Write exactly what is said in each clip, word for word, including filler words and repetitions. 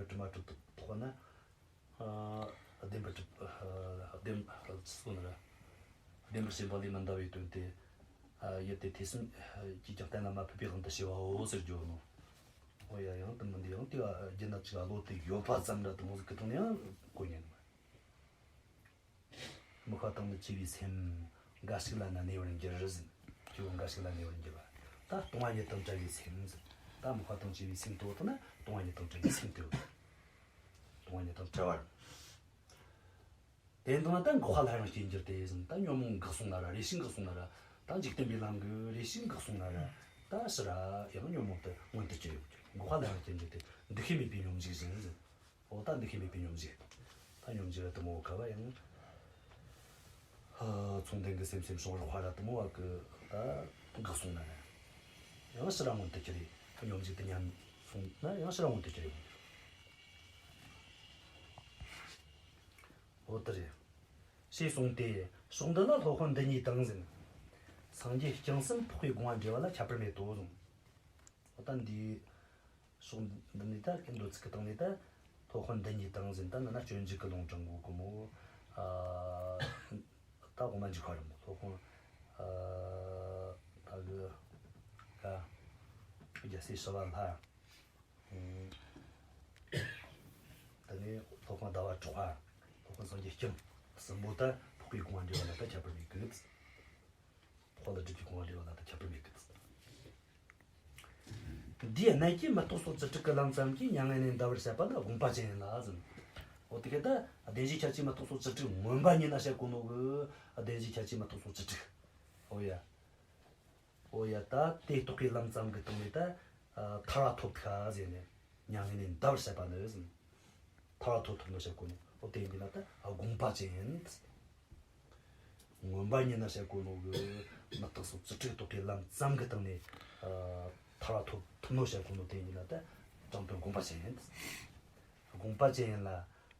གྲུབ་མ་གྲུབ་ཐོག་ན། ཨ། བདེན་པར་གྲུབ། ཨ། བདེན། ཅི་ཟེར་ན་ར། བདེན་པར་ཤེས་པ་ལས་མི་འདའ་བའི་དོན་ཏེ། ཨ། ཡུལ་དེ་ཐོས་བསམ་གྱིས་ཀྱང་གཏན་ལ་མ་ཕབ་པའི་དབང་དུ་བྱས་པའོ་ཟེར་རྒྱུ་ནོ། འོ་ཡ། ཡང་དེ་མིན་དེ་ཡང་དེ་རྒྱུད་ན་ཅིག་བློ་དེ་ཡོད་པ་ཙམ་ར་དེ་མོ་ཟིག་གི་སྟེང་ནས་ཡང་གོ་ཉན་ནོ། དམིགས་པ་དང་ནི་བཅས་པའི་སེམས། འགའ་ཞིག་ལ་ནི་གནས་པར་འགྱུར་ཟེར། སྐྱེ་བོ་འགའ་ཞིག་ལ་གནས་པར་འགྱུར་བ། ད་སྟོང་པ་ཉིད་དང་བྲལ་བའི་སེམས་ཟེར། ད་དམིགས་པ་དང་བཅས་པའི་སེམས་དེ་བོ་དང་ན་སྟོང་པ་ཉིད་དང་བྲལ་བའི་སེམས་དེ་བོ། སྟོང་པ་ཉིད་དང་བྲལ་བར། དེ་འདི་ན་ད་འགོག་པ་ལྷ་ཡང་སྐྱེ་འགྱུར་ཏེ་ཟེར། ད་ཉོན་མོངས་འགགས་སོང་ན་ར། རེ་ཞིག་འགགས་སོང་ན་ར། ད་འཇིག་རྟེན་པའི་ལམ་གྱི་རེ་ཞིག་འགགས་སོང་ན་ར། ད་ཕྱིར་ར་ཡང་ཉོན་མོངས་དེ་མངོན་དུ་གྱུར་ཡོང་རྒྱུ། འགོག་པ་ལྷ་ཡང་སྐྱེ་འགྱུར་ཏེ། འདུ་ཤེས་མེད་པའི་སྙོམས་འཇུག་བཞིན་ཟེར། འོ་ད་འདུ་ཤེས་མེད་པའི་སྙོམས་འཇུག། ད་སྙོམས་འཇུག་དེ་མོ་ག་བ་ཡང་། ཨ། མཚུངས་ལྡན་གྱི་སེམས་སེམས་བྱུང་རོགས་པ་ར་དེ་མོ་བ་གི་ད་འགགས་སོང་ན་ཡང་ཕྱིར་ར་མངོན་དུ་གྱུར་རེ། སྙོམས་འཇུག་དེ་ཉམས་སོང་ན་ཡང་ཕྱིར་ར་མངོན་དུ་གྱུར་རེ། འོ་དེ་རེད། ཞེས་གསུངས་ཏེ། ཕྱོགས་འདི་ལ་སློབ་དཔོན་འདི་གཉིས་དང་ཟེར། སངས་རྒྱས་བསྐྱངས་སམ་འཕགས་པའི་དགོངས་པ་འགྲེལ་བ་ལ་ཁྱད་པར་མེད་དོ་གསུངས། འོ་ད་འདི། ཕྱོགས་འདི་ནས་ད་མདོ་ཚིག་གི་སྟེང་ནས་ད་སློབ་དཔོན་འདི་གཉིས་དང་ཟེར། ད་ནི་ན་སྤྱོད་འཇུག་གི་ལུང་དྲངས་གོ་གི་མོ། ཨ། ད་དབུ་མ་འཇུག་པ་རེད་མོ། སློབ་དཔོན། ཨ། ད་གི་ཀ། རྒྱལ་སྲས་ཞི་བ་ལྷ། དེ་ནས་སློབ་དཔོན་ཟླ་བ་གྲགས་པ། སློབ་དཔོན་སངས་རྒྱས་བསྐྱངས་གསུམ་པོ་ད་འཕགས་པའི་དགོངས་པ་འགྲེལ་བ་ལ་ད་ཁྱད་པར་མེད་གི། འཕགས་ལ་སྒྲུབ་པའི་དགོངས་པ་འགྲེལ་བ་ལ་ད་ཁྱད་པར་མེད་གི། འདིའི་གནད་ཀྱིས་མི་རྟག་སོགས་བཅུ་དྲུག་གི་ལམ་ཙམ་གྱིས་མྱ་ངན་ལས་འདའ་བར་བཤད་པ་ནི་དགོངས་པ་ཅན་ཡིན་ལ་ཟེར། འོ་དེ་ག་ད་བདེན་བཞིའི་ཁྱད་ཆོས་མི་རྟག་སོགས་བཅུ་དྲུག་མངོན་པ་ཉིད་ན་བཤད་གོ་ནོ་གི། བདེན་བཞིའི་ཁྱད་ཆོས་མི་རྟག་སོགས་བཅུ་དྲུག། འོ་ཡ། འོ་ཡ། ད་དེ་རྟོགས་པའི་ལམ་ཙམ་གྱི་སྟེང་ནས་ད། ཨ། ཐར་བ་ཐོབ་ཐུབ་ཟེར་ནས། མྱ་ངན་ལས་འདའ་བར་བཤད་པ་ནི་ཟེར། ཐར་བ་ཐོབ་ཐུབ་ནོ་བཤད་གོ་ནོ། འོ་དེ་ཡིན་ན་ད་དགོངས་པ་ཅན་ཡིན། མངོན་པ་ཉིད་ན་བཤད་གོ་ནོ་གི་མི་རྟག་སོགས་བཅུ་དྲུག་རྟོགས་པའི་ལམ་ཙམ་གྱི་སྟེང་ནས། ཨ། ཐར་བ་ཐོབ་ཐུབ་ནོ་བཤད་གོ་ནོ་དེ་ཡིན་ན་ད་དྲང་དོན་དགོངས་པ་ཅན་ཡིན། དགོངས་པ་ཅན་ཡིན་ལ།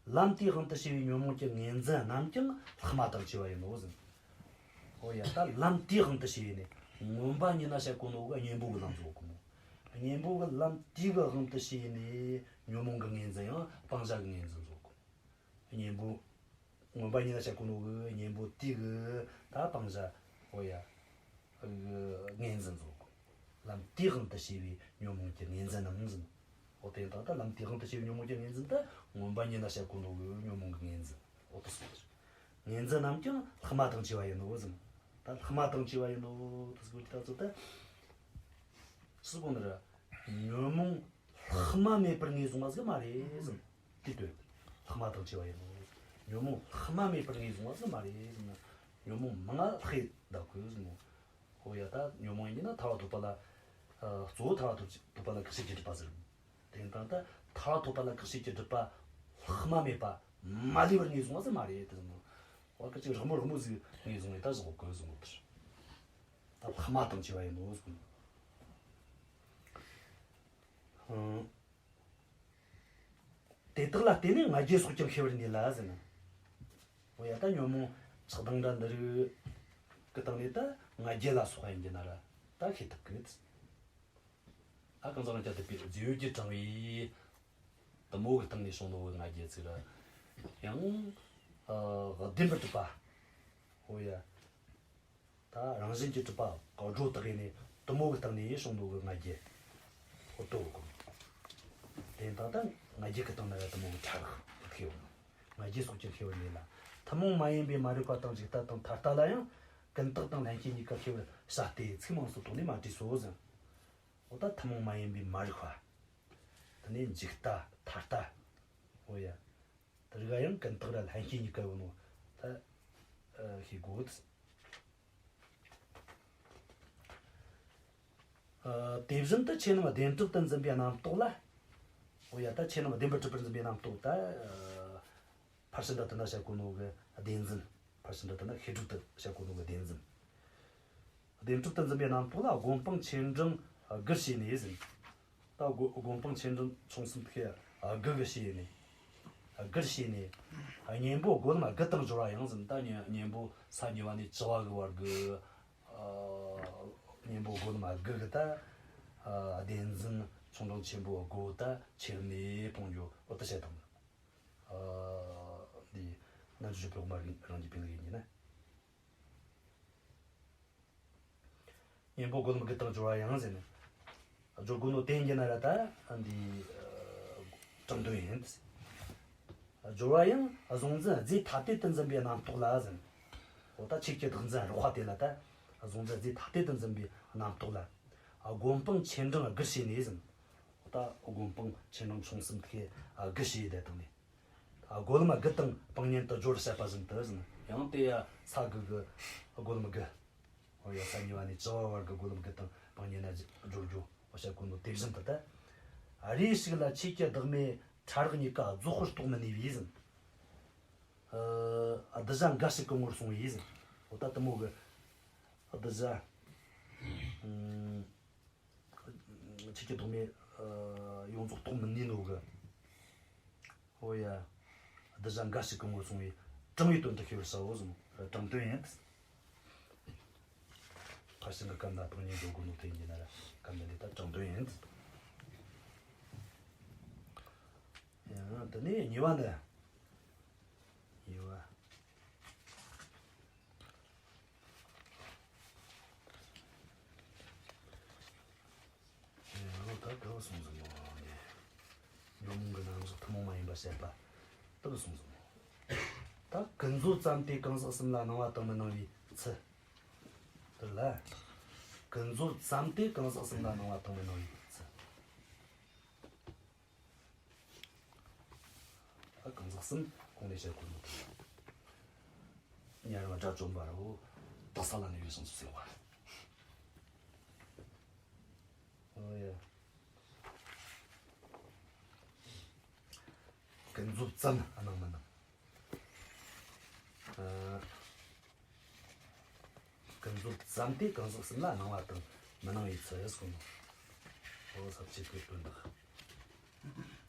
ལམ་དེའི་དབང་དུ་བྱས་པའི་ཉོན་མོངས་ཀྱི་ངོས་འཛིན་རྣམས་ཀྱང་ལྷག་མ་དང་བཅས་པ་ཡིན་ནོ་ཟེར། ཨོ་ཡ། ད་ལམ་དེའི་དབང་དུ་བྱས་ནས་མངོན་པ་ཉིད་ན་བཤད་གོ་ནོ་གི་གཉེན་པོ་གི་ལམ་བཟོ་གོ་མོ། གཉེན་པོ་གི་ལམ་དེ་གི་དབང་དུ་བྱས་ནས་ཉོན་མོངས་ཀྱི་ངོས་འཛིན་ཡང་སྤང་བྱ་གི་ངོས་འཛིན་བཟོ་གོ། གཉེན་པོ། མངོན་པ་ཉིད་ན་བཤད་གོ་ནོ་གི་གཉེན་པོ་དེ་གི་ད་སྤང་བྱ། ཨོ་ཡ། གི་ངོས་འཛིན་བཟོ་གོ། ལམ་དེའི་དབང་དུ་བྱས་པའི་ཉོན་མོངས་ཀྱི་ངོས་འཛིན་རྣམས་ཟེར། འོ་དེ་དག་ད་ལམ་དེའི་དབང་དུ་བྱས་པའི་ཉོན་མོངས་ཀྱི་ངོས་འཛིན་ད་མངོན་པ་ཉིད་ན་བཤད་གོ་ནོ་གི་ཉོན་མོངས་ཀྱི་ངོས་འཛིན། འོ་དེ་སོགས། ངོས་འཛིན་རྣམས་ཀྱང་ལྷག་མ་དང་བཅས་པ་ཡིན་ནོ་ཟེར། ད་ལྷག་མ་དང་བཅས་པ་ཡིན་ནོ་དེ་སོགས་ཀྱི་ད་ཚོད་ད། སུ་གོ་ནི་ར། ཉོན་མོངས་ལྷག་མ་མེད་པར་ངོས་བཟུང་བ་ཟིག་མ་རེད་ཟེར། དེ་དོན། ལྷག་མ་དང་བཅས་པ་ཡིན་ནོ། ཉོན་མོངས་ལྷག་མ་མེད་པར་ངོས་བཟུང་བ་ཟིག་མ་རེད་ཟེར་ན། ཉོན་མོངས་མང་ང་ལྷག་གི་བསྡད་དགོས་ཟེར་ནོ། ཨོ་ཡ། ད་ཉོན་མོངས་ཡིན་ན་ཐར་བ་ཐོབ་པ་ལ། ཨ། གཙོ་བོ་ཐར་བ་ཐོབ་ཐོབ་པ་ལ་བཀག་ཆོས་ཀྱི་སྒྲིབ་པ་ཟེར། དེ་ཡིན་དང་ད་ཐར་བ་ཐོབ་པ་ལ་བཀག་ཆོས་ཀྱི་སྒྲིབ་པ་ལྷག་མ་མེད་པ་མ་ལུས་པར་ངོས་བཟུང་བ་ཟིག་མ་རེད་དེ་ཟེར་ནོ། བ་ཀ་ཅིག་རགས་མོ་རགས་མོ་ཟིག་ངོས་བཟུང་བས་ད་བཟོ་དགོས་ཟེར་ནོ་དེར། ད་ལྷག་མ་དང་བཅས་པ་ཡིན་ནོ་ཟེར་ནོ། ཨང་། དེ་དག་ལ་བརྟེན་ནས་ང་རྒྱལ་སོགས་ཀྱང་ཤེས་པར་ནུས་ལ་ཟེར་ན། འོ་ཡ། ད་ཉོན་མོངས་ཆགས་སྡང་འདྲ་འདི་རིགས་ཀྱི་སྟེང་ནས་ད་ང་རྒྱལ་ལ་སོགས་པ་ཡིན་གྱི་ན་ར་ད་ཤེས་ཐུབ་གི། ད་གང་ཟག་རང་རྐྱ་ཐུབ་པའི་རྫས་ཡོད་ཀྱིས་དྲངས་པའི་དེ་མོ་གི་སྟེང་ནས་བྱུང་ནོ་གི་ང་རྒྱལ་ཟིག་ར། ཡང་། ཨ། བདེན་པར་གྲུབ་པ། འོ་ཡ། ད་རང་བཞིན་གྱིས་གྲུབ་པ་བག་གྲོ་དག་ཡིན་ནས་དེ་མོ་གི་སྟེང་ནས་བྱུང་ནོ་གི་ང་རྒྱལ། འོ་དེ་བོ་གོ། དེ་དག་ད་ང་རྒྱལ་གི་སྟེང་ན་ཡང་དེ་མོ་གི་ཕྲ་རགས་ཤེས་ཡོང་ནོ། ང་རྒྱལ་སོགས་ཀྱང་ཤེས་པར་ནུས་ལ། ཐུན་མོང་མ་ཡིན་པའི་མ་རིག་པ་དང་འཇིག་ལྟ་དང་ཐ་ལྟ་ལ་ཡང་ཀུན་བརྟགས་དང་ལྷན་སྐྱེས་གཉིས་ཀ་ཤེས་པར་བྱ་སྟེ་ཚིག་མང་སུ་བཏོན་ནས་མ་བྲིས་སོ་ཟེར། འོ་ད་ཐུན་མོང་མ་ཡིན་པའི་མ་རིག་པ། དེ་ནས་འཇིག་ལྟ་ཐ་ལྟ། འོ་ཡ། དེ་རིགས་ཡང་ཀུན་བརྟགས་ར་ལྷན་སྐྱེས་གཉིས་ཀ་ཡོད་ནོ། ད། ཨ། ཤེས་དགོས། ཨ། དེ་བཞིན་དུ་ཆོས་རྣམས་བདེན་གྲུབ་ཏུ་འཛིན་པའི་རྣམ་རྟོག་ལ། འོ་ཡ། ད་ཆོས་རྣམས་བདེན་པར་གྲུབ་པར་འཛིན་པའི་རྣམ་རྟོག་ད། ཨ། ཕར་ཕྱིན་དྲུག་ཏུ་ན་བཤད་གོ་ནོ་གི་བདེན་འཛིན། ཕར་ཕྱིན་དྲུག་ཏུ་ན་ཤེས་སྒྲིབ་ཏུ་བཤད་གོ་ནོ་གི་བདེན་འཛིན། བདེན་གྲུབ་ཏུ་འཛིན་པའི་རྣམ་རྟོག་ལ་སྒོམ་སྤང་ཆེ་འབྲིང་དགུར་ཕྱེ་ནས་ཟེར། ད་སྒོ་སྒོམ་སྤང་ཆེ་འབྲིང་ཆུང་གསུམ་ཐོག་དགུ་གི་ཕྱེ་ནས། དགུར་ཕྱེ་ནས། གཉེན་པོ་སྒོམ་ལམ་དགུ་དང་སྦྱོར་བ་ཡང་ཟེར། ད་གཉེན་གཉེན་པོ་ས་གཉིས་པ་ནས་བཅུ་པ་གི་བར་གི། ཨ། གཉེན་པོ་སྒོམ་ལམ་དགུ་གི་ད། ཨ། བདེན་འཛིན་ ཚོང་གྲོང་ཆེན་པོ་སྒོ་ད་ཆེར་ནས་སྤོང་རྒྱུ་འོ་ད་བཤད་དང་། ཨ། འདི་རྣལ་འབྱོར་སྤྱོད་པའི་དབུ་མ་རང་གི་འཕེལ་གྱི་ཡིན་ན། གཉེན་པོ་སྒོ་ལམ་དགུ་དང་སྦྱོར་བ་ཡང་ཟེར་ནས། སྦྱོར་དགོས་ནོ་དེ་ཡིན་ན་ར་ད་འདི་དྲང་དོན་ཡིན། སྦྱོར་བ་ཡང་གཟུང་འཛིན་རྫས་ཐ་དད་དུ་འཛིན་པའི་རྣམ་རྟོག་ལ་ཟེར། འོ་ད་ཆོས་ཀྱི་བདག་འཛིན་རགས་པ་དེ་ལ་ད་གཟུང་འཛིན་རྫས་ཐ་དད་དུ་འཛིན་པའི་རྣམ་རྟོག་ལ། སྒོམ་སྤང་ཆེ་འབྲིང་དགུར་བྱས་ནས་ཟེར། འོ་ད་སྒོམ་སྤང་ཆེ་འབྲིང་ཆུང་གསུམ་དེ་དགུར་བྱས་ཡི་དེ་དང་ནས། སྒོ་ལམ་དགུ་དང་སྤང་གཉེན་དུ་སྦྱོར་བཤད་པ་བཞིན་དུ་ཟེར། ཡང་དེ་ཡ་ས་དགུ་གི་སྒོ་ལམ་དགུ། འོ་ཡ་ས་གཉིས་པ་ནས་བཅུ་བ་བར་གྱི་སྒོ་ལམ་དགུ་དང་སྤང་གཉེན་ན་སྦྱོར་རྒྱུ་འོ་བཤད་གོ་ནོ་དེ་བཞིན་དུ་ད། རེ་ཞིག་ལ་ཆོས་ཀྱི་བདག་མེད་ཕྲ་རགས་གཉིས་ཀ་རྫོགས་པར་རྟོགས་མི་ནུས་པས་ཟེར། ཨ། གདུལ་བྱ་འགའ་ཞིག་གི་ངོར་སོང་བས་ཟེར། འོ་ད་དེ་མོ་གི་གདུལ་བྱ། ཨ། ཆོས་ཀྱི་བདག་མེད་ཡོངས་རྫོགས་རྟོགས་མི་ནུས་ནོ་གི། ཨོ་ཡ། གདུལ་བྱ་འགའ་ཞིག་གི་ངོར་སོང་བས་དྲང་བའི་དོན་དུ་ཤེས་པར་བྱའོ་གསུངས། དྲང་དོན་ཡིན། ཕར་ཕྱིན་གྱི་སྐབས་ན་སྤང་གཉེན་འགྲོ་དགོས་ནོ་དེ་ཡིན་ན་ར་སྐབས་འདི་ལས་ད་དྲང་དོན་ཡིན། ཡང་དེ་ནས་གཉིས་པ་འདི། གཉིས་པ། ཨེ། འོ་ད་ག་བ་སོང་ཟིན་མོ་ནི། ཉོན་མོངས་ཀྱི་རྣམ་གཞག་ཐུན་མོང་མ་ཡིན་པ་བཤད་པ་དག་སོང་ཟིན་མོ། ད་ཀུན་རྫོབ་ཙམ་དེ་གང་ཟག་གསུམ་ལ་སྣང་བ་དང་མི་སྣང་བའི་ཚུལ། དེ་ལ། ཀུན་རྫོབ་ཙམ་དེ་གང་ཟག་གསུམ་ལ་སྣང་བ་དང་མི་སྣང་བའི་ཚུལ། ད་གང་ཟག་གསུམ་གོང་ནས་བཤད་དགོས་ནོ་དང་། ཉེ་རང་དགྲ་བཅོམ་པ་ར་བོ་དག་ས་ལ་གནས་པའི་བྱང་ཆུབ་སེམས་དཔའ། ཨོ་ཡ། ཀུན་རྫོབ་ཙམ་སྣང་མི་སྣང་། ཨ། ཀུན་རྫོབ་ཙམ་དེ་གང་ཟག་གསུམ་ལ་སྣང་བ་དང་མི་སྣང་བའི་ཚུལ་ཟེར་གོ་ནོ། ཨོ་ས་བཅད་པའི་དོན་དག།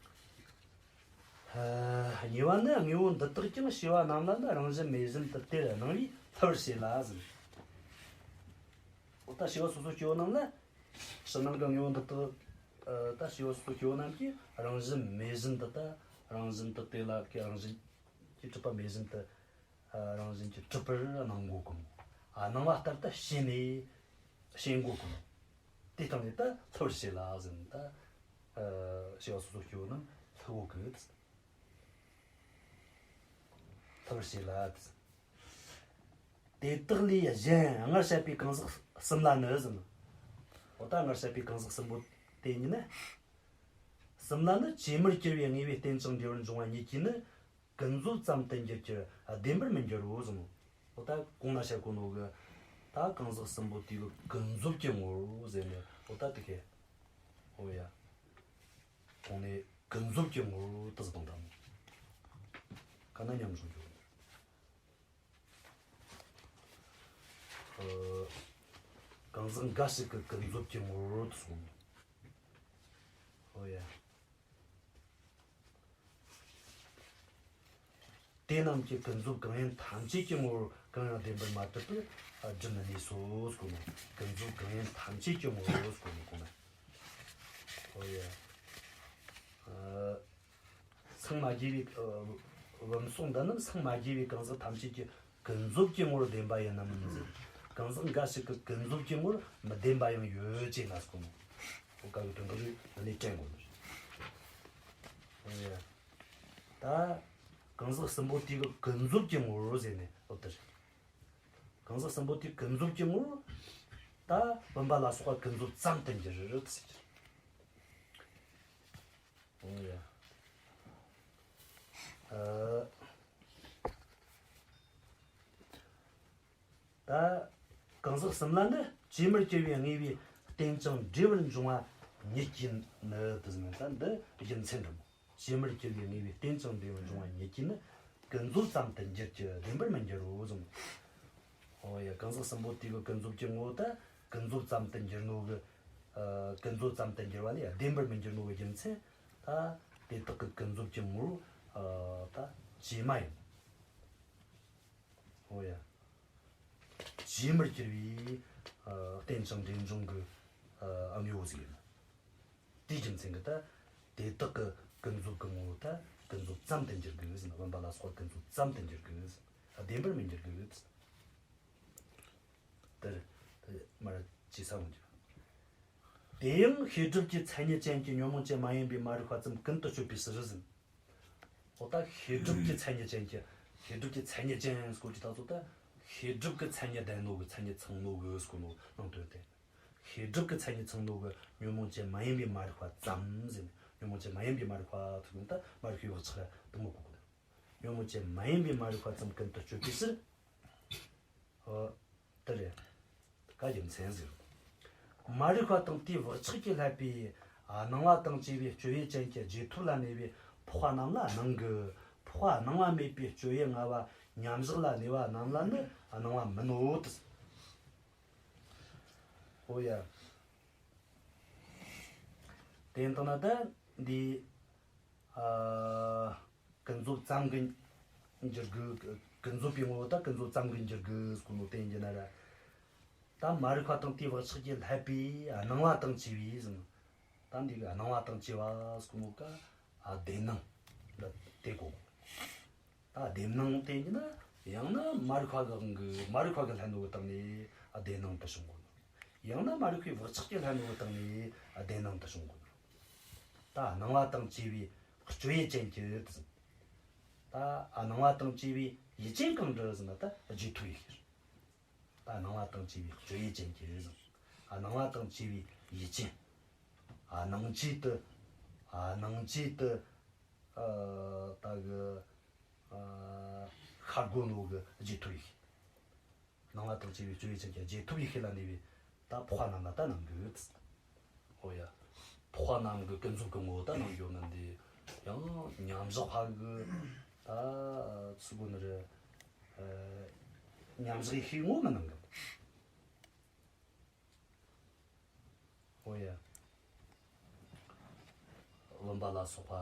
ཨ། གཉིས་པ་ནི་དངོས་པོ་འདི་དག་ཀྱང་བྱས་པ་རྣམས་ལ་ནི་རང་བཞིན་མེད་བཞིན་དུ་དེར་སྣང་བས་སླུ་བར་བྱེད་ལ་ཟེར། འོ་ད་བྱས་པ་སོ་སོ་སྐྱེ་བོ་རྣམས་ལ། ཕྱི་ནང་གི་དངོས་པོ་འདི་དག་ཨ། ད་བྱས་པ་སོ་སོ་སྐྱེ་བོ་རྣམས་ཀྱིས་རང་བཞིན་མེད་བཞིན་དུ་ད་རང་བཞིན་དུ་དེ་ལ་ཀྱི་རང་བཞིན་གྱིས་གྲུབ་པ་མེད་བཞིན་དུ། ཨ། རང་བཞིན་གྱིས་གྲུབ་པར་སྣང་གོ་གི་མོ། ཨ། སྣང་བ་ལྟར་དུ་ཞེན་ནས་ཞེན་གོ་གི་མོ། དེ་སྟེང་ནས་ད་སླུ་བར་བྱེད་ལ་ཟེར་ནས་ད། ཨ། བྱས་པ་སོ་སོ་སྐྱེ་བོ་རྣམས་སླུ་གོ་གི། སླུ་བར་བྱེད་ལ། དེ་དག་ལས་གཞན་སྔར་བཤད་པའི་གང་ཟག་གསུམ་ལ་ནི་ཟེར། འོ་ད་སྔར་བཤད་པའི་གང་ཟག་གསུམ་པོ་དེ་ཉིད་ནི། གསུམ་ལ་ནི་ཇི་ལྟར་གྱུར་པའི་དངོས་པོའི་རྟེན་ཅིང་འབྲེལ་བར་འབྱུང་བ་ཉིད་ཀྱིས་ནི། ཀུན་རྫོབ་ཙམ་དུ་འགྱུར་གྱི་བདེན་པར་མི་འགྱུར་རོ་གསུངས། འོ་ད་གོང་ན་བཤད་གོ་ནོ་གི། ད་གང་ཟག་གསུམ་པོ་དེ་གི་ཀུན་རྫོབ་ཀྱི་ངོ་བོ་ཟེར་ནས་འོ་ད་དེ་ཁེ། འོ་ཡ། གོང་ནས་ཀུན་རྫོབ་ཀྱི་ངོ་བོ་དེ་ཟེར་དང་འདྲ་མོ། ག་ན་མཉམ་བྱུང་རྒྱུ། ཨ། གང་ཟག་འགའ་ཞིག་གི་ཀུན་རྫོབ་ཀྱི་ངོ་བོ་དེ་གསུངས། འོ་ཡ། དེ་རྣམས་ཀྱི་ཀུན་རྫོབ་གང་ཡིན་ཐམས་ཅད་ཀྱི་ངོ་བོར་གང་ཡང་བདེན་པར་མ་གྲུབ་པར་སྒྲུབ་མི་ནུས་སོ་ཟེར་གོ་ནོ། ཀུན་རྫོབ་གང་ཡིན་ཐམས་ཅད་ཀྱི་ངོ་བོར་ཟེར་གོ་ནོ་གོང་ན། ཨོ་ཡ། ཨ། སངས་མ་རྒྱས་པའི། ཨ། བུམ་སོགས་འདི་རྣམས་སངས་མ་རྒྱས་པའི་གང་ཟག་ཐམས་ཅད་ཀྱི་ཀུན་རྫོབ་ཀྱི་ངོར་བདེན་པ་ཡིན་ནམ་ཟེར། གང་ཟག་འགའ་ཞིག་གི་ཀུན་རྫོབ་ཀྱི་ངོར་མི་བདེན་པ་ཡང་ཡོད་ཅེ་ན་ཟེར་གོ་ནོ། ཨོ་ཀ་གི་དོན་དག་ལས་དྲན་དགོས་ནི་རེད། ཨོ་ཡ། ད་གང་ཟག་གསུམ་པོ་དེ་གི་ཀུན་རྫོབ་ཀྱི་ངོར་ཟེར་ནས་འོ་དེ་རེད། གང་ཟག་གསུམ་པོ་དེ་ཀུན་རྫོབ་ཀྱི་ངོར་ད་བུམ་པ་ལ་སོགས་པ་ཀུན་རྫོབ་ཙམ་དུ་འགྱུར་ཟེར་གྱི། འོ་ཡ། ཨ། ད་གང་ཟག་གསུམ་ལ་ནི་ཇི་ལྟར་གྱུར་པའི་དངོས་པོའི་རྟེན་ཅིང་འབྲེལ་བར་འབྱུང་བ་ཉིད་ཀྱིས་ནི་དེ་ཟེར་ན་ད་འདི་རྒྱུ་མཚན་འདྲ་མོ། ཇི་ལྟར་གྱུར་པའི་དངོས་པོའི་རྟེན་ཅིང་འབྲེལ་བར་འབྱུང་བ་ཉིད་ཀྱིས་ནི་ཀུན་རྫོབ་ཙམ་དུ་འགྱུར་གྱི་བདེན་པར་མི་འགྱུར་རོ་གསུངས། འོ་ཡ། གང་ཟག་གསུམ་པོ་དེ་གི་ཀུན་རྫོབ་ཀྱི་ངོ་བོ་ད་ཀུན་རྫོབ་ཙམ་དུ་འགྱུར་ནོ་གི། ཨ། ཀུན་རྫོབ་ཙམ་དུ་འགྱུར་བ་ལས་བདེན་པར་མི་འགྱུར་ནོ་གི་རྒྱུ་མཚན་ད་དེ་དག་གི་ཀུན་རྫོབ་ཀྱི་ངོ་བོ། ཨ། ད་ཇི་མ་ཡིན། འོ་ཡ། ཇི་ལྟར་གྱུར་པའི། ཨ། རྟེན་ཅིང་འབྲེལ་འབྱུང་གི། ཨ། དངོས་པོ་ཟིག་ཡིན། དེ་ རྒྱུ་མཚན་གྱིས་ད་དེ་དག་གི་ཀུན་རྫོབ་ཀྱི་ངོ་བོ་ད་ཀུན་རྫོབ་ཙམ་དུ་འགྱུར་དགོས་ཟེར། བུམ་པ་ལ་སོགས་པ་ཀུན་རྫོབ་ཙམ་དུ་འགྱུར་དགོས་ཟེར། བདེན་པར་མི་འགྱུར་དགོས་ཟེར། དེར་དེ་མར་ཅི་ས་འོང་རྒྱུ། དེ་ཡང་ཤེས་སྒྲིབ་ཀྱི་མཚན་ཉིད་ཅན་གྱི་ཉོན་མོངས་ཅན་མ་ཡིན་པའི་མ་རིག་པ་ཙམ་ཀུན་ཏུ་སྤྱོད་པའི་ཕྱིར་ཟེར། འོ་ད་ཤེས་སྒྲིབ་ཀྱི་མཚན་ཉིད་ཅན་གྱི། ཤེས་སྒྲིབ་ཀྱི་མཚན་ཉིད་ཅན་སྐོར་གྱི་ད་ཚོ་ད། ཤེས་སྒྲིབ་ཀྱི་མཚན་ཉིད་ལྡན་ནོ་གི། མཚན་ཉིད་ཚང་ནོ་གི་སྐོར་ནོ་ནང་དོན་དེ། ཤེས་སྒྲིབ་ཀྱི་མཚན་ཉིད་ཚང་ནོ་གི་ཉོན་མོངས་ཅན་མ་ཡིན་པའི་མ་རིག་པ་ཙམ་ཟེར་ནས། ཉོན་མོངས་ཅན་མ་ཡིན་པའི་མ་རིག་པ་ཐུག་ནས་ད་མ་རིག་པའི་བག་ཆགས་དུ་མ་གོ་གི། ཉོན་མོངས་ཅན་མ་ཡིན་པའི་མ་རིག་པ་ཙམ་ཀུན་ཏུ་སྤྱོད་པའི་ཕྱིར། ཨོ། དེ་རེད། ཀ་རྒྱུ་མཚན་ཟེར། མ་རིག་པ་དང་དེའི་བག་ཆགས་ཀྱིས་བསླད་པའི་སྣང་བ་དང་བཅས་པའི་སྤྱོད་ཡུལ་ཅན་གྱི་རྗེས་ཐོབ་ལ་གནས་པའི་འཕགས་པ་རྣམས་ལ་སྣང་གི། འཕགས་པ་སྣང་བ་མེད་པའི་སྤྱོད་ཡུལ་ལྔ་པ་མཉམ་བཞག་ལ་གནས་པ་རྣམས་ལ་ནི་སྣང་བ་མིན་ནོ། ཨོ་ཡ། དེ་ལྟ་ན་ད་འདི། ཨ། ཀུན་རྫོབ་ཙམ་གྱི་འགྱུར་དགོས། ཀུན་རྫོབ་པའི་ངོ་བོ་ད་ཀུན་རྫོབ་ཙམ་གྱི་འགྱུར་དགོས་སྐོར་ནོ་བསྟན་གྱི་ན་ར། ད་མ་རིག་པ་དང་དེའི་བག་ཆགས་ཀྱིས་བསླད་པའི་སྣང་བ་དང་བཅས་པའི་ཟེར། ད་འདི་གི་སྣང་བ་དང་བཅས་པ་སྐོར་ནོ་ཀ། ཨ། བདེན་སྣང་ལ་དེ་གོ། ད་བདེན་སྣང་བསྟན་གྱི་ན། ཡང་ན་མ་རིག་པ་གི་དབང་གིས། མ་རིག་པ་གིས་བསླད་ནོ་གི་སྟེང་ནས་བདེན་སྣང་དུ་བྱུང་གོ་ནོ། ཡང་ན་མ་རིག་པའི་བག་ཆགས་ཀྱིས་བསླད་ནོ་གི་སྟེང་ནས་བདེན་སྣང་དུ་བྱུང་གོ་ནོ། ད་སྣང་བ་དང་བཅས་པའི་སྤྱོད་ཡུལ་ཅན་གྱི་ཟེར། ད་སྣང་བ་དང་བཅས་པའི་ཡུལ་ཅན་གང་རེད་ཟེར་ན་ད་རྗེས་ཐོབ་ཡེ་ཤེས། ད་སྣང་བ་དང་བཅས་པའི་སྤྱོད་ཡུལ་ཅན་གྱི་ཟེར། སྣང་བ་དང་བཅས་པའི་ཡུལ་ཅན། སྣང་བཅས་དུ། སྣང་བཅས་དུ། ཨ། ད་གི། ཨ། ཤར་གོ་ནོ་གི་རྗེས་ཐོབ་ཡེ་ཤེས། སྣང་བ་དང་བཅས་པའི་སྤྱོད་ཡུལ་ཅན་གྱི་རྗེས་ཐོབ་ཡེ་ཤེས་ལ་གནས་པའི་ད་འཕགས་པ་རྣམས་ལ་ད་སྣང་གི། ཨོ་ཡ། འཕགས་པ་རྣམས་ཀྱི་ཀུན་རྫོབ་ཀྱི་ངོ་བོ་ད་སྣང་རྒྱུ་མིན་ཏེ། ཡང་མཉམ་བཞག་པ་གི་ད་ཚུལ་གོ་ནི་རེད། ཨ། མཉམ་བཞག་ཡེ་ཤེས་ངོ་མི་སྣང་གི། ཨོ་ཡ། བུམ་པ་ལ་སོགས་པ་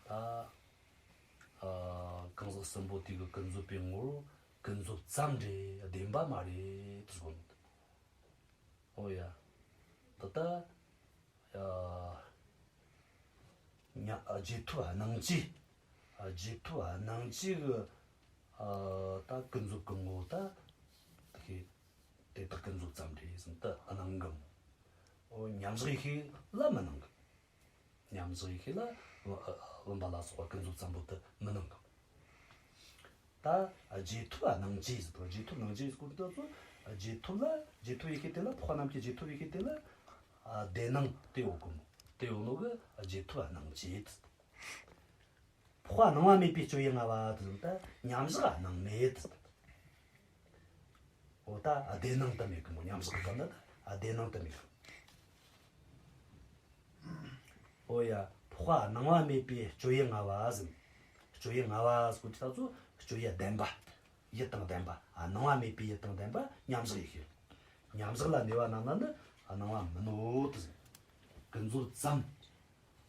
ད། ཨ། གང་ཟག་གསུམ་པོ་དེ་གི་ཀུན་རྫོབ་པའི་ངོ་བོ་ཀུན་རྫོབ་ཙམ་རེད། བདེན་པ་མ་རེད་དུ་གསུངས། ཨོ་ཡ། ད་ལྟ། ཨ། ཉ། རྗེས་ཐོབ་སྣང་བཅས། རྗེས་ཐོབ་སྣང་བཅས་ཀྱི། ཨ། ད་ཀུན་རྫོབ་ཀྱི་ངོ་བོ་ད། དེ་ཤེས། དེ་དག་ཀུན་རྫོབ་ཙམ་རེད་ཟེར་ད་སྣང་གི། ཨོ། མཉམ་བཞག་ཡེ་ཤེས་ལ་མི་སྣང་གི། མཉམ་བཞག་ཡེ་ཤེས་ལ། ཨ། བུམ་པ་ལ་སོགས་པ་ཀུན་རྫོབ་ཙམ་པོ་དེ་མི་སྣང་གི། ད་རྗེས་ཐོབ་སྣང་བཅས་ཟེར་དང་། རྗེས་ཐོབ་སྣང་བཅས་ཟེར་གོ་དུས་ད་ཚོ། རྗེས་ཐོབ་ལ། རྗེས་ཐོབ་ཡེ་ཤེས་དེ་ལ། འཕགས་པ་རྣམས་ཀྱི་རྗེས་ཐོབ་ཡེ་ཤེས་དེ་ལ། ཨ། བདེན་སྣང་དེ་ཡོད་གོ་མོ། དེ་ཡོད་ནོ་གི་རྗེས་ཐོབ་སྣང་བཅས། འཕགས་པ་སྣང་བ་མེད་པའི་སྤྱོད་ཡུལ་ལྔ་པ་དེ་ལ་ད་མཉམ་བཞག་སྣང་མེད། འོ་ད་བདེན་སྣང་དུ་མེད་གི་མོ། མཉམ་བཞག་གི་སྐབས་ན་ད་བདེན་སྣང་དུ་མེད་གི། འོ་ཡ། འཕགས་པ་སྣང་བ་མེད་པའི་སྤྱོད་ཡུལ་ལྔ་པ་ཟེར། སྤྱོད་ཡུལ་ལྔ་པ་ཟེར་གོ་དུས་ད་ཚོ་སྤྱོད་ཡུལ་ལྡན་པ། ཡུལ་དང་ལྡན་པ། ཨ། སྣང་བ་མེད་པའི་ཡུལ་དང་ལྡན་པ་མཉམ་བཞག་ཡེ་ཤེས། མཉམ་བཞག་ལ་གནས་པ་རྣམས་ལ་ནི་སྣང་བ་མིན་ནོ་དེ་ཟེར། ཀུན་རྫོབ་ཙམ།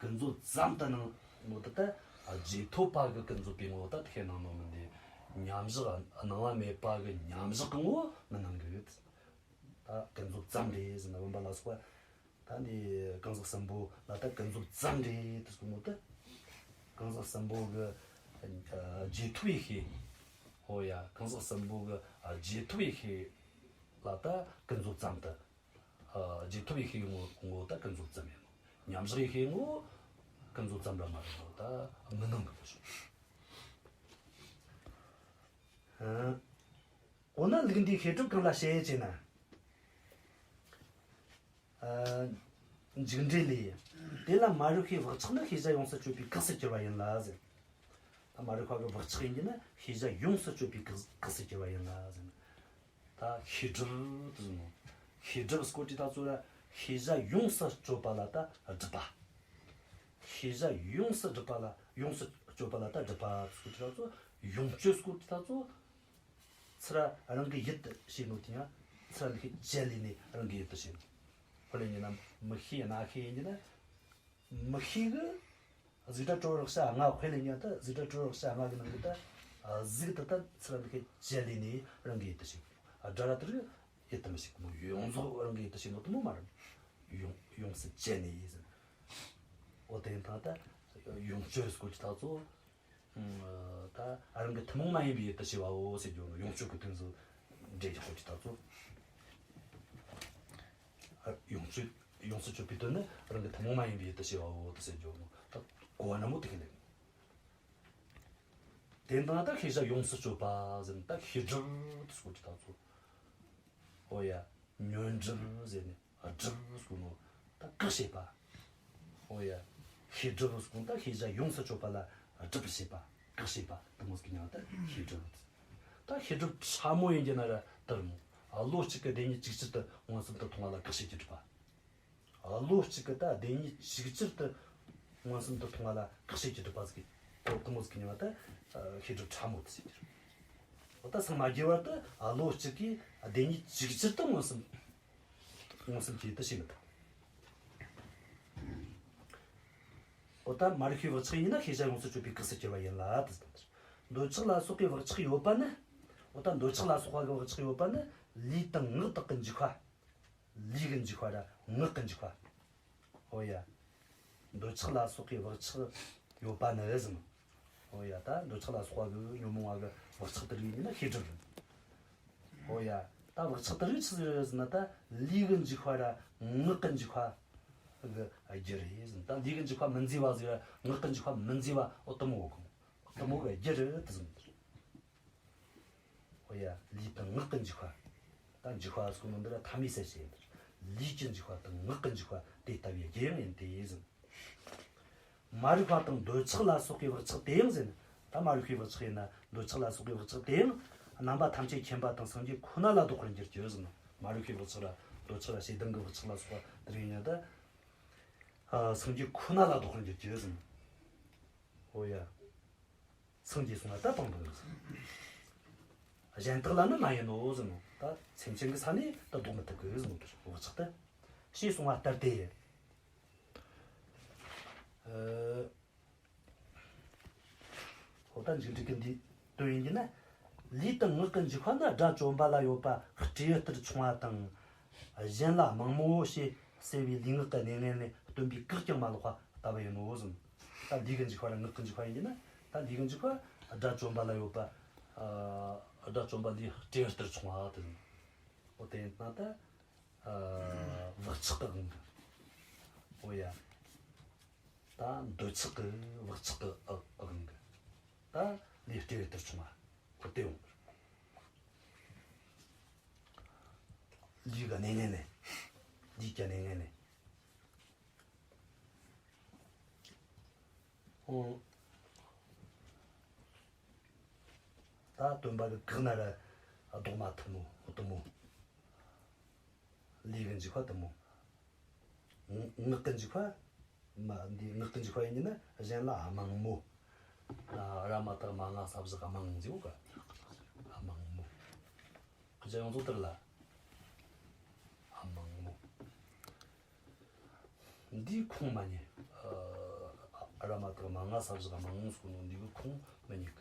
ཀུན་རྫོབ་ཙམ་དུ་སྣང་ནོ་དེ་ད། རྗེས་ཐོབ་པ་གི་ཀུན་རྫོབ་པའི་ངོ་བོ་ད་དེ་ཤེས་སྣང་ནོ་མིན་ཏེ། མཉམ་བཞག་སྣང་བ་མེད་པ་གི་མཉམ་བཞག་གི་ངོ་བོ་མི་སྣང་གི། ད་ཀུན་རྫོབ་ཙམ་རེད་ཟེར་ན་བུམ་པ་ལ་སོགས་པ། ད་འདི་གང་ཟག་གསུམ་པོ་ལ་ད་ཀུན་རྫོབ་ཙམ་རེད་དེ་གསུངས་ནོ་ད། གང་ཟག་གསུམ་པོ་གི། ཨ། རྗེས་ཐོབ་ཡེ་ཤེས། ཨོ་ཡ། གང་ཟག་གསུམ་པོ་གི། ཨ། རྗེས་ཐོབ་ཡེ་ཤེས་ལ་ད་ཀུན་རྫོབ་ཙམ་དུ། ཨ། རྗེས་ཐོབ་ཡེ་ཤེས་ངོ་ངོ་བོ་ད་ཀུན་རྫོབ་ཙམ་ཡིན་ནོ། མཉམ་བཞག་ཡེ་ཤེས་ངོ་བོ་ཀུན་རྫོབ་ཙམ་ར་མ་རེད་ནོ། ད་མི་སྣང་གི་ཞོག། ཨ། འོ་ན་ལུགས་འདིའི་ཤེས་སྒྲིབ་གང་ལ་བཤད་ཅེ་ན། ཨ། འཇུག་འགྲེལ་ལས། དེ་ལ་མ་རིག་པའི་བག་ཆགས་ནི་ཤེས་བྱ་ཡོངས་སུ་གཅོད་པའི་གེགས་སུ་གྱུར་པ་ཡིན་ལ་ཟེར། ད་མ་རིག་པ་གི་བག་ཆགས་ཡིན་གྱི་ན་ཤེས་བྱ་ཡོངས་སུ་གཅོད་པའི་གེགས་གེགས་སུ་གྱུར་པ་ཡིན་ལ་ཟེར། ད་ཤེས་སྒྲིབ་དུ་ཟེར་ནོ། ཤེས་སྒྲིབ་སྐོར་གྱི་ད་ཚོ་ལ་ཤེས་བྱ་ཡོངས་སུ་གཅོད་པ་ལ་ད་སྒྲིབ་པ། ཤེས་བྱ་ཡོངས་སུ་སྒྲིབ་པ་ལ། ཡོངས་སུ་གཅོད་པ་ལ་ད་སྒྲིབ་པ་སྐོར་གྱི་ད་ཚོ། ཡོངས་གཅོད་སྐོར་གྱི་ད་ཚོ། ཚུར་རང་གི་ཡུལ་དུ་བྱེད་ནོ་དེ་ཡང་ཚུར་འདི་ཤེས་བྱེད་ལས་ནས་རང་གི་ཡུལ་དུ་བྱེད་ནོ། དཔེ་ལེན་ན་མིག་ཤེས་རྣ་ཤེས་ཡིན་གྱི་ན། མིག་ཤེས་གི་གཟུགས་སྒྲ་དྲི་རོ་རེག་བྱ་ལྔ། དཔེ་ལེན་ན་ད་གཟུགས་སྒྲ་དྲི་རོ་རེག་བྱ་ལྔ་གི་ནང་གི་ད་གཟུགས་དེ་ད་ཚུར་འདི་ཤེས་བྱེད་ལས་ནས་རང་གི་ཡུལ་དུ་བྱེད། སྒྲ་ར་དེ་རིགས་ཡུལ་དུ་མི་བྱེད་གི་མོ། ཡོངས་རྫོགས་རང་གི་ཡུལ་དུ་བྱེད་ནོ་དེ་མོ་མ་རེད། ཡོངས་ཡོངས་སུ་བཅད་ནས་ཡིན་ཟེར། འོ་དེ་ཡིན་ད་ད་ཡོངས་གཅོད་སྐོར་གྱི་ད་ཚོ། ད་རང་གི་ཐུན་མོང་མ་ཡིན་པའི་ཡུལ་དུ་བྱས་པའོ་ཟེར་རྒྱུ་ནོ། ཡོངས་གཅོད་ཀྱི་དོན་ཚོ་འགྲེལ་རྒྱག་སྐོར་གྱི་ད་ཚོ། ཡོངས་གཅོད། ཡོངས་སུ་གཅོད་པའི་དོན་ནི་རང་གི་ཐུན་མོང་མ་ཡིན་པའི་ཡུལ་དུ་བྱས་པའོ་དེ་ཟེར་རྒྱུ་ནོ། ད་གོ་བ་ན་མོ་དེ་ཁས་ལེན། དེ་འདྲ་ད་ཤེས་བྱ་ཡོངས་སུ་གཅོད་པ་ཟེར་ན་ད་ཤེས་སྒྲིབ་དེ་སྐོར་གྱི་ད་ཚོ། འོ་ཡ། ཉོན་སྒྲིབ་ཟེར་ནས་སྒྲིབ་སྐོར་ནོ། ད་བཀག་བྱེད་པ། འོ་ཡ། ཤེས་སྒྲིབ་སྐོར་ད་ཤེས་བྱ་ཡོངས་སུ་གཅོད་པ་ལ་སྒྲིབ་བྱེད་པ། བཀག་བྱེད་པ་དེ་མོ་ཟིག་ཉང་ད་ཤེས་སྒྲིབ། ད་ཤེས་སྒྲིབ་ཕྲ་མོ་ཡིན་གྱི་ན་ར་དེར་མོ། བློ་གཅིག་གི་བདེན་གཉིས་གཅིག་གྱུར་དུ་མངོན་སུམ་དུ་མཐོང་བ་ལ་བཀག་བྱེད་ཀྱི་སྒྲིབ་པ། བློ་གཅིག་གི་ད་བདེན་གཉིས་གཅིག་གྱུར་དུ་མངོན་སུམ་དུ་མཐོང་བ་ལ་བཀག་བྱེད་ཀྱི་སྒྲིབ་པ་ཟིག་གི་དོ་དེ་མོ་ཟིག་གི་ཉེ་བ་ད་ཤེས་སྒྲིབ་ཕྲ་མོ་དེ་ཟེར་གྱི་རེད། འོ་ད་སངས་མ་རྒྱས་བར་དུ་བློ་གཅིག་གིས་བདེན་གཉིས་གཅིག་གྱུར་དུ་མངོན་སུམ་མངོན་སུམ་བྱེད་དུ་བྱེད་མི་ཐུབ། འོ་ད་མ་རིག་པའི་བག་ཆགས་ཡིན་ན་ཤེས་བྱ་ཡོངས་སུ་གཅོད་པའི་གེགས་སུ་གྱུར་པ་ཡིན་ལ་དེ་ཟེར། འདོད་ཆགས་ལ་སོགས་པའི་བག་ཆགས་ཡོད་པ་ནི། འོ་ད་འདོད་ཆགས་ལ་སོགས་པ་གི་བག་ཆགས་ཡོད་པ་ནི་ལུས་དང་ངག་དག་གི་འཇིགས་པ། ལུས་ཀྱི་འཇིགས་པ་ར་ངག་གི་འཇིགས་པ། འོ་ཡ། འདོད་ཆགས་ལ་སོགས་པའི་བག་ཆགས་ཡོད་པ་ནི་ཟེར། འོ་ཡ། ད་འདོད་ཆགས་ལ་སོགས་པ་གི་ཉོན་མོངས་པ་གི་བག་ཆགས་དེ་རིགས་ཡིན་ན་ཤེས་སྒྲིབ་རེད། འོ་ཡ། ད་བག་ཆགས་དེ་རིགས་ཆི་ཟིག་རེད་ཟེར་ན་ད་ལུས་ཀྱི་འཇིགས་པ་ར་ངག་གི་འཇིགས་པ་གི་རྒྱུ་རེད་ཟེར། ད་ལུས་ཀྱི་འཇིགས་པ་མི་མཛེས་པ་ཟིག་ར་ངག་གི་འཇིགས་པ་མི་མཛེས་པ་འོ་དེ་མོ་གོ། དེ་མོ་གི་རྒྱུ་རེད་དེ་ཟེར། འོ་ཡ། ལུས་དང་ངག་གི་འཇིགས་པ། ད་འཇིགས་པ་སོགས་ནི་འདི་ལ་ཐ་མའི་ཟེར་བཤད་ཡོད། ལུས་ཀྱི་འཇིགས་པ་དང་ངག་གི་འཇིགས་པ་དེ་ལྟ་བུའི་རྒྱུ་ཡང་ཡིན་ཏེ་ཟེར། མ་རིག་པ་དང་འདོད་ཆགས་ལ་སོགས་པའི་བག་ཆགས་དེ་ཡང་ཟེར། ད་མ་རིག་པའི་བག་ཆགས་ཡིན་ན་འདོད་ཆགས་ལ་སོགས་པའི་བག་ཆགས་དེ་ཡང་རྣམ་པ་ཐམས་ཅད་མཁྱེན་པ་དང་སངས་རྒྱས་ཁོ་ན་ལ་ལྡོག་པར་འགྱུར་གྱི་ཟེར་ན། མ་རིག་པའི་བག་ཆགས་ལ་འདོད་ཆགས་ལ་ཞེ་སྡང་གི་བག་ཆགས་ལ་སོགས་པ་དེ་རིགས་ཡིན་ན་ད་སངས་རྒྱས་ཁོ་ན་ལ་ལྡོག་པར་འགྱུར་གྱི་ཟེར་ན། འོ་ཡ། སངས་རྒྱས་གསུངས་པ་ད་དང་པོ་ཡིན། གཞན་དག་ལ་ནི་མ་ཡིན་ནོ་ཟེར་ནོ། ད་སེམས་ཅན་གྱི་ས་ནས་ད་ལྡོག་མི་ཐུབ་གི་ཟེར་ནོ། དེར་བག་ཆགས་ད་ཞེས་གསུངས་པ་ལྟར་ཏེ། ཨ། འོ་ད་འཇིགས་འགྲིག་གི་འདི་དོན་ཡིན་གྱི་ན། ལུས་དང་ངག་གི་འཇིགས་པ་ནི་དགྲ་བཅོམ་པ་ལ་ཡོད་པ་སྤྲེའུ་ལྟར་ཆུང་བ་དང་། གཞན་ལ་མང་མོ་ཞེས་ཟེར་བའི་ལུས་ངག་གི་གནས་ངན་ལས་སྟོན་པའི་བཀག་ཀྱང་མ་ལོག་པ་ལྟ་བུ་ཡིན་ནོ་ཟེར། ད་ལུས་ཀྱི་འཇིགས་པ་ར་ངག་གི་འཇིགས་པ་ཡིན་གྱི་ན། ད་ལུས་ཀྱི་འཇིགས་པ་དགྲ་བཅོམ་པ་ལ་ཡོད་པ། ཨ། དགྲ་བཅོམ་པ་ལས་སྤྲེའུ་ལྟར་ཆུང་བ་དེ་ཡིན། འོ་དེ་ཡིན་ན་ད། ཨ། བག་ཆགས་ཀྱི་དབང་གིས། འོ་ཡ། ད་འདོད་ཆགས་ཀྱི་བག་ཆགས་ཀྱི་དབང་གིས། ད་ལས་སྤྲེའུ་ལྟར་ཆུང་བ། འོ་དེ་ཡོང་། ལུས་ཀྱི་གནས་ངན་ལས། ལུས་ཀྱི་གནས་ངན་ལས། ཨོ། ད་སྟོན་པ་གིས་བཀག་ན་ར་ལྡོག་མ་ཐུབ་མོ། འོ་དེ་མོ། ལུས་ཀྱི་འཇིགས་པ་དེ་མོ། ངག་གི་འཇིགས་པ། མ་འདི་ངག་གི་འཇིགས་པ་ཡིན་ན་གཞན་ལ་མང་མོ། ཨ། ར་མ་བཏགས་རྨ་ང་ས་བཞག་མང་ཟེར་བ་ག་མང་མོ། གཞན་ཡོངས་རྫོགས་དེར་ལ་མང་མོ། འདིའི་ཁུངས་མ་རྙེད། ཨ། ར་མ་བཏགས་རྨ་ང་ས་བཞག་མང་ཟེར་ནོ་འདི་གི་ཁུངས་མི་རྙེད་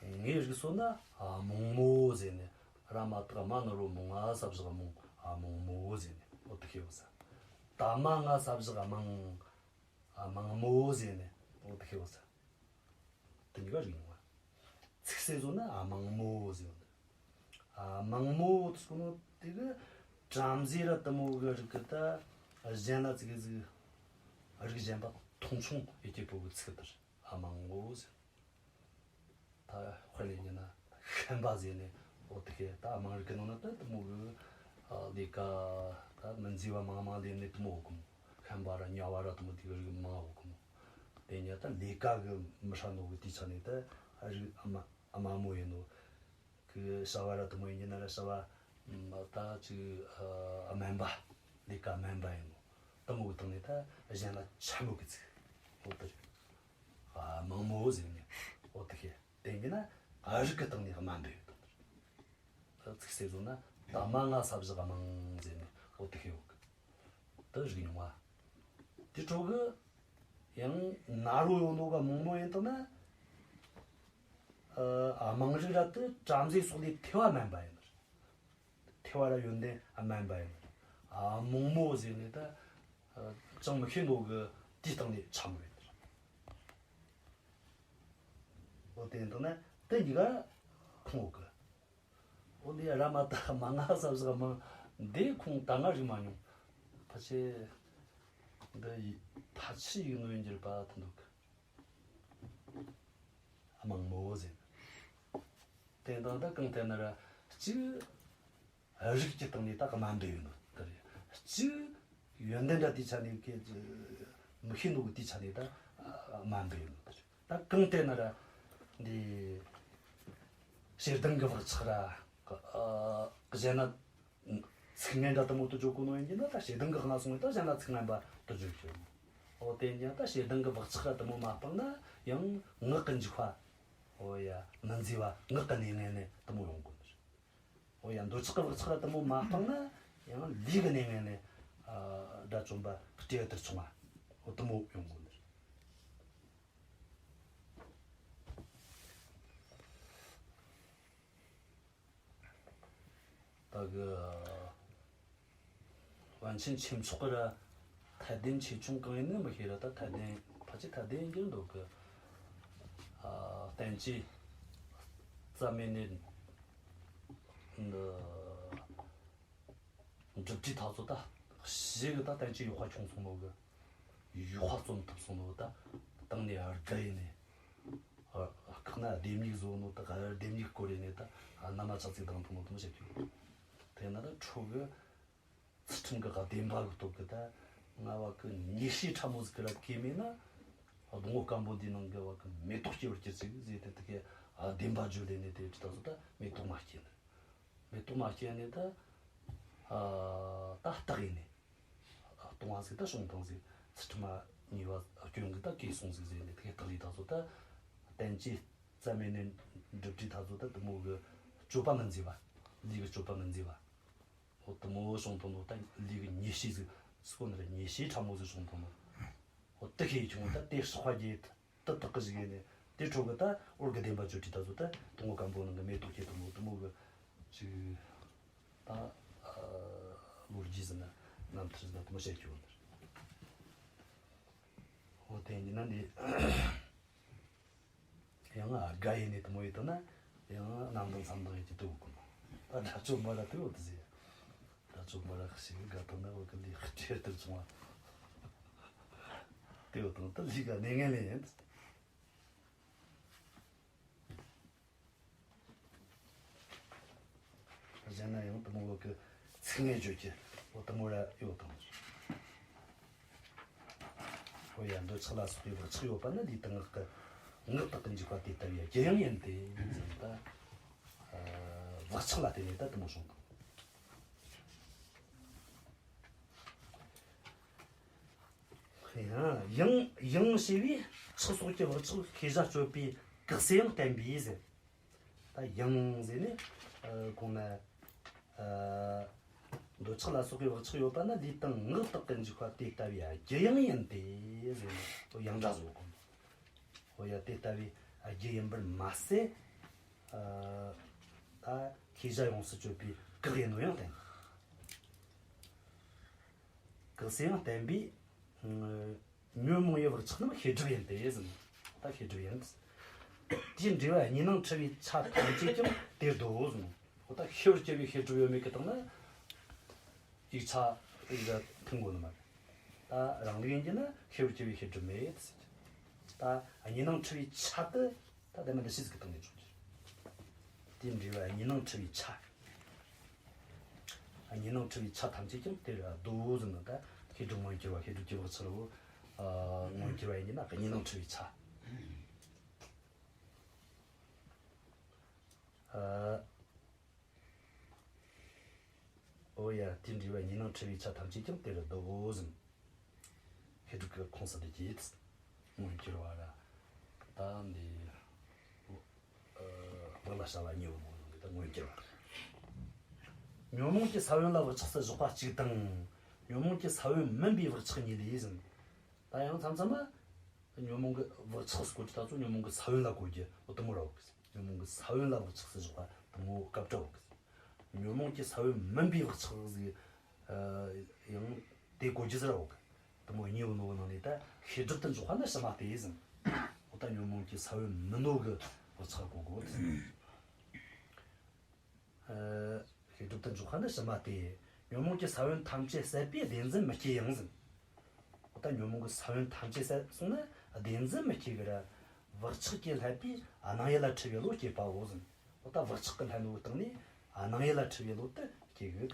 གི། ངའི་རིགས་སོ་ན་ཨ་མང་མོ་ཟེར་ནས། ར་མ་བཏགས་རྨ་ན་རོ་མོ་ང་ས་བཞག་མོ། ཨ་མང་མོ་ཟེར་ནས་འོ་དེ་ཤེས་བོ་ས། ད་མ་ང་ས་བཞག་མང་། ཨ་མང་མོ་ཟེར་ནས་འོ་དེ་ཤེས་བོ་ས། དེ་གཉིས་ཀ་རིགས་ཉུང་བ། ཚིག་གསལ་བཟོ་ན་ཨ་མང་མོ་ཟེར་བ་འདི། ཨ་མང་མོ་དེ་སོ་ནོ་དེ་གི་བྲམ་ཟེ་ར་དེ་མོ་གི་རིགས་གི་ད་གཞན་ལ་ཙི་གེ་ཟིག་རིགས་གཞན་པ་མཐོང་ཆུང་ཡོད་ཀྱི་བོ་གི་ཚིག་དེར་ཨ་མང་མོ་ཟེར། ད་དཔེར་ལེན་ན་ཤན་པ་ཟེར་ནས་འོ་དེ་ཤེས། ད་དམངས་རིགས་ཀྱི་ནང་ན་ད་དེ་མོ་གི་ལས་ཀ་ད་མི་མཛེས་པ་མང་མང་ལས་ནས་དེ་མོ་འོ་གི་མོ། ཤན་པ་ར་ཉ་བ་ར་དེ་མོ་དེ་གི་རིགས་མང་འོ་གི་མོ། དེ་ཉ་ད་ལས་ཀ་གི་མི་ཧྲ་ནོ་གི་དེའི་ཆ་ནས་ད་རིགས་དམའ་དམའ་མོ་ཡིན་ནོ། གི་བྱ་བ་ར་དེ་མོ་ཡིན་གྱི་ན་ར་བྱ་བ་ད་ཅིག་དམན་པ། ལས་ཀ་དམན་པ་ཡིན་ནོ། དེ་མོ་གི་སྟེང་ནས་ད་གཞན་ལ་ཆ་མོ་གི་ཚིག་འོ་དེ་རེད། མང་མོ་ཟེར་ནས་འོ་དེ་ཤེས། དེ་ཡིན་ན་ཨ་རིགས་ཀྱི་སྟེང་ནས་དམའ་འབེབས་ཡོད་དོ། ཚིག་གསལ་བཟོ་ན་ད་མ་ང་ས་བཞག་མང་ཟེར་ནས་འོ་དེ་ཤེས་ཡོད་གི། དེ་རིགས་ཉུང་བ། དེ་འཕྲོ་གི་ཡང་ན་རོ་ཡོད་ནོ་ག་མང་མོ་ཡིན་དང་ན། ཨ་དམངས་རིགས་ར་དེ་བྲམ་ཟེ་སོགས་ལས་ཐེ་བ་དམན་པ་ཡིན། ཐེ་བ་ར་ཡོན་ཏན་དམན་པ་ཡིན། ཨ་མང་མོ་ཟེར་ནས་ད་ཅང་མི་ཤེས་ནོ་གི་ དེའི་སྟེང་ནས་ཆ་མི་ཡོད། འོ་དེ་འདུག་ན་དེ་གཉིས་ཀ་ཁུངས་ཡོད་གི། འོ་འདི་ར་མ་ད་མ་ང་ས་ཟིག་མ་འདི་ཁུངས་ད་ང་རིག་མ་མྱོང་། ཕལ་ཆེར་འདི་ཡི་ཕལ་ཆེར་ཡིག་ནོར་འགྱུར་པ་དེ་འདུག་གི། དམངས་མོ་ཟེར། དེ་འདྲ་ད་གང་ལྟར་ན་ར་གཅིག་རིགས་ཀྱི་སྟེང་ནས་ད་དམའ་འབེབས་ཡིན་ནོ་དེ་རེད། གཅིག་ཡོན་ཏན་འདྲ་དེའི་ཆ་ནས་ཀྱི་མི་ཤེས་ནོ་གི་དེའི་ཆ་ནས་ད་དམའ་འབེབས་ཡིན་ནོ་དེ་རེད། ད་གང་ལྟར་ན་ར་འདི་ཞེ་སྡང་གི་བག་ཆགས་ར་གཞན་ན། ཚིག་ངན་འདྲ་དུ་མོ་དུ་འཇོག་གོ་ནོ་ཡིན་གྱི་ན་ད་ཞེ་སྡང་གི་སྔ་སོང་བས་ད་གཞན་ལ་ཚིག་ངན་པ་དུ་འཇོག་རྒྱུ། འོ་དེ་ཡིན་ཀྱང་ད་ཞེ་སྡང་གི་བག་ཆགས་ར་དུ་མོ་མ་སྤངས་ན་ཡང་ངག་གི་འཇིགས་པ། འོ་ཡ་མི་མཛེས་པ་ངག་གི་གནས་ངན་ནས་དུ་མོ་ཡོང་གོ་ནི། འོ་ཡ་འདོད་ཆགས་ཀྱི་བག་ཆགས་ར་དུ་མོ་མ་སྤངས་ན་ཡང་ལུས་ཀྱི་གནས་ངན་ནས་དགྲ་བཅོམ་པ་སྤྲེའུ་ལྟར་མཆོང་བ་འོ་དུ་མོ་ཡོང་གོ་ནི། ད་གི་པཎ་ཆེན་ཆོས་མཆོག་གི་ར་ཐད་ལྡན་ཆེ་ཆུང་གང་ཡིན་ནི་མི་ཤེས་ར། ད་ཐད་ལྡན་ཕལ་ཆེར་ཐད་ལྡན་ཡིན་གྱི་འདུག་གི། ཨ་བསྟན་བཅོས་རྩ་མེད་ནས་འདི་འགྲུབ་དུས་ད་ཚོ་ད་ཞེ་གི་ད་བསྟན་བཅོས་ཡག་པ་བྱུང་སོང་ནོ་གི། ཡག་པ་རྩོམ་ཐུབ་སོང་ནོ་ད་བཏང་ནས་དགའ་ཡིན་ནས། ཨ་ཁག་ན་ལྡེམ་ཉིག་བཟོ་ནོ་ད་ག་ལྡེམ་ཉིག་སྐོར་ཡིན་ནས་ད་ཨ་ན་མ་ཆག་ཚིག་དང་ཐུང་མོ་དུ་མོ་བཤད་རྒྱུ། དེ་ན་ད་ཁྲོ་གི་ཚུལ་ཁྲིམས་ཀྱི་བདེན་པ་གི་སྟོབས་ཀྱིས་ད་ང་བ་གི་ཉེས་བྱས་ཕྲ་མོ་ཟིག་གི་ར་གོས་མེད་ན། སྡོང་བོ་སྐམ་པོ་འདིའི་ནང་གི་བ་གི་མེ་ཏོག་སྐྱེ་བར་གྱུར་ཅིག་ཟེར་ཏེ་དེ་གའི་བདེན་པ་བརྗོད་ལས་ནས་དེ་ཅི་ད་སོ་ད་མེ་ཏོག་མ་སྐྱེས་ནི། མེ་ཏོག་མ་སྐྱེས་ནས་ད་ཨ་ད་སྟག་ཡིན་ནས་ལྟུང་བ་ཟིག་ད་བྱུང་དང་ཟིག་ཚུལ་ཁྲིམས་ཉེས་པ་སྐྱོན་གྱིས་ད་གོས་སོང་ཟིག་ཟེར་ནས་དེ་གའི་སྟག་ལས་ད་སོ་ད་བསྟན་བཅོས་རྩ་མེད་ནས་འགྲུབ་དུས་ད་སོ་ད་དུ་མོ་གི་སྤྱོད་པ་མི་མཛེས་པ། ལུས་ཀྱི་སྤྱོད་པ་མི་མཛེས་པ། འོ་དུ་མོ་བྱུང་དང་ནོ་ད་ལུས་ཀྱི་ཉེས་བྱས་ཟིག་སུ་གོ་ནི་རེད། ཉེས་བྱས་ཕྲ་མོ་ཟིག་བྱུང་དང་ནོ། འོ་དུ་ཁེ་ཆུང་ད་དེ་སྲོག་པ་རྒྱས་དུ་དག་གི་ཞིག་ཡིན་ནས་དེ་ཁྲོ་གི་ད་འོར་གི་བདེན་པ་བརྗོད་དུས་ད་ཚོ་ད་དུ་མོ་སྐམ་པོ་ནང་གི་མེ་ཏོག་སྐྱེས་དང་ནོ་དུ་མོ་གི་ཞིག་ད་ལོ་རྒྱུས་ཟིན་ན་རྣམ་ཐར་ཟིན་ན་དུ་མོ་བཤད་རྒྱུ་ཡོད་ནི་རེད། འོ་དེ་ཡིན་ན་འདི། ཡང་དགའ་ཡེ་ནས་དུ་མོ་ཡེ་དུ་ན་ཡང་རྣམ་དང་བསམ་དང་ཡེ་ཅི་དུ་གོ་ནོ། ད་དགྲ་བཅོམ་པ་ར་དུ་ཡོད་དུ་ཟེར། དགྲ་བཅོམ་པ་ར་ཞིག་དགའ་དུ་ན་བ་གི་ལུས་ཁྲེར་དུ་བྱུང་བ་དུ་ཡོད་དང་དུ་ལུས་ག་གནས་ངན་ལས་ཡིན། གཞན་ན་ཡང་དུ་མོ་བ་གི་ཚིག་ངན་བརྗོད་ཀྱི་འོ་དུ་མོ་ར་ཡོད་དང་། འོ་ཡ་འདོད་ཆགས་ལ་སོགས་པའི་བག་ཆགས་ཡོད་པ་ནི་ལུས་དང་ངག་གི་ངག་དག་གི་འཇིགས་པ་དེ་ལྟ་བུའི་རྒྱུ་ཡང་ཡིན་ཏེ་ཟེར་ད། བག་ཆགས་ལ་བརྟེན་ནས་ད་དུ་མོ་བྱུང་དང་། ཡང་ཡང་ཞེས་པའི་ཆགས་སོགས་ཀྱི་བག་ཆགས་ཤེས་བྱ་སྤྱོད་པའི་གེགས་སེལ་ཡང་བསྟན་པས་ཟེར། ད་ཡང་ཟེར་ནས་གོང་ན་འདོད་ཆགས་ལ་སོགས་པའི་བག་ཆགས་ཡོད་པ་ན་ལུས་དང་ངག་དག་གི་འཇིགས་པ་དེ་ལྟ་བུའི་རྒྱུ་ཡང་ཡིན་ཏེ་ཟེར་ནས་ཡང་འདྲ་བཟོ་གོ། འོ་ཡ་དེ་ལྟ་བུའི་རྒྱུ་ཡིན་པར་མ་ཟད། ད་ཤེས་བྱ་ཡོངས་སུ་གཅོད་པའི་གེགས་ཡིན་ནོ་ཡང་བསྟན། གེགས་སེལ་ཡང་བསྟན་པས། ཉོན་མོངས་ཡི་བག་ཆགས་རྣམས་ཤེས་སྒྲིབ་ཡིན་ཏེ་ཟེར། ད་ཤེས་སྒྲིབ་ཡིན། དེའི་འབྲས་བུ་གཉིས་སྣང་འཁྲུལ་བའི་ཆ་ཐམས་ཅད་ཀྱང་དེར་བསྡུའོ་ཟེར། འོ་ད་ཤེས་པར་གྱུར་པའི་ཤེས་སྒྲིབ་ཡོད་མེད་ཀྱི་སྟེང་ན་ཡིག་ཆ་ཡིག་ག་མཐུན་དགོས་ནི་མ་རེད། ད་རང་ལུགས་ཡིན་གྱི་ན་ཤེས་པར་གྱུར་པའི་ཤེས་སྒྲིབ་མེད་ཟེར། ད་གཉིས་སྣང་འཁྲུལ་བའི་ཆ་དེ། ད་ལྟ་མི་འདི་ཤེས་ཀྱི་སྟེང་ནས་བྱུང་གི་རེད། དེའི་འབྲས་བུ་གཉིས་སྣང་འཁྲུལ་བའི་ཆ། གཉིས་སྣང་འཁྲུལ་བའི་ཆ་ཐམས་ཅད་ཀྱང་དེར་བསྡུའོ་ཟེར་ན་ད་ཤེས་སྒྲིབ་མངོན་གྱུར་བ་ཤེས་སྒྲིབ་ཀྱི་བག་ཆགས་ར་བོ། མངོན་གྱུར་བ་ཡིན་གྱི་ན་གཉིས་སྣང་འཁྲུལ་བའི་ཆ། འོ་ཡ་དེའི་འབྲས་བུ་གཉིས་སྣང་འཁྲུལ་བའི་ཆ་ཐམས་ཅད་ཀྱང་དེར་བསྡུའོ་ཟེར། ཤེས་སྒྲིབ་ཀྱི་ཁོངས་སུ་འདུ་གྱི། མངོན་གྱུར་བ་ར། ད་འདི། བག་ལ་ཞ་བ་གཉིས་པོ་མོ་ཟིག་འདི་ད་མངོན་གྱུར་བ་ར། ཉོན་མོངས་ཀྱི་ས་བོན་ལ་བག་ཆགས་སུ་བཞག་པ་གཅིག་དང་། ཉོན་མོངས་ཀྱི་ས་བོན་མིན་པའི་བག་ཆགས་གཉིས་ལས་ཟེར། ད་ཡང་མཚམས་མཚམས་མ། ཉོན་མོངས་ཀྱི་བག་ཆགས་སྐོར་གྱི་ད་ཚོ་ཉོན་མོངས་ཀྱི་ས་བོན་ལ་གོ་རྒྱུ་འོ་དུ་མོ་ར་བོ་གི། ཉོན་མོངས་ཀྱི་ས་བོན་ལ་བག་ཆགས་སུ་བཞག་པ་དུ་མོ་སྐབས་འདྲ་བོ་གི། ཉོན་མོངས་ཀྱི་ས་བོན་མིན་པའི་བག་ཆགས་ཟིག་ཡང་དེ་གོ་རྒྱུ་ཟེར་ར་བོ་གི། དེ་མོ་གཉིས་ཡོད་ནོ་གི་ནང་ནས་ད་ཤེས་སྒྲིབ་ཏུ་འཇོག་པ་ནི་ཕྱི་མ་སྟེ་ཟེར། འོ་ད་ཉོན་མོངས་ཀྱི་ས་བོན་མིན་ནོ་གི་བག་ཆགས་གོ་དགོས། ཨ། ཤེས་སྒྲིབ་ཏུ་འཇོག་པ་ནི་ཕྱི་མ་སྟེ། ཉོན་མོངས་ཀྱི་ས་བོན་ཐམས་ཅད་ཟད་པས་བདེན་འཛིན་མི་སྐྱེ་ཡང་ཟེར། འོ་ད་ཉོན་མོངས་ཀྱི་ས་བོན་ཐམས་ཅད་ཟད་སོང་ན་བདེན་འཛིན་མི་སྐྱེ་གི་ར། བག་ཆགས་ཀྱིས་བསླད་པའི་སྣང་ཡུལ་ལ་འཁྲུལ་བའི་བློ་སྐྱེས་པའོ་ཟེར། འོ་ད་བག་ཆགས་ཀྱིས་བསླད་ནོ་གི་སྟེང་ནས་སྣང་ཡུལ་ལ་འཁྲུལ་བའི་བློ་དེ་སྐྱེ་གི།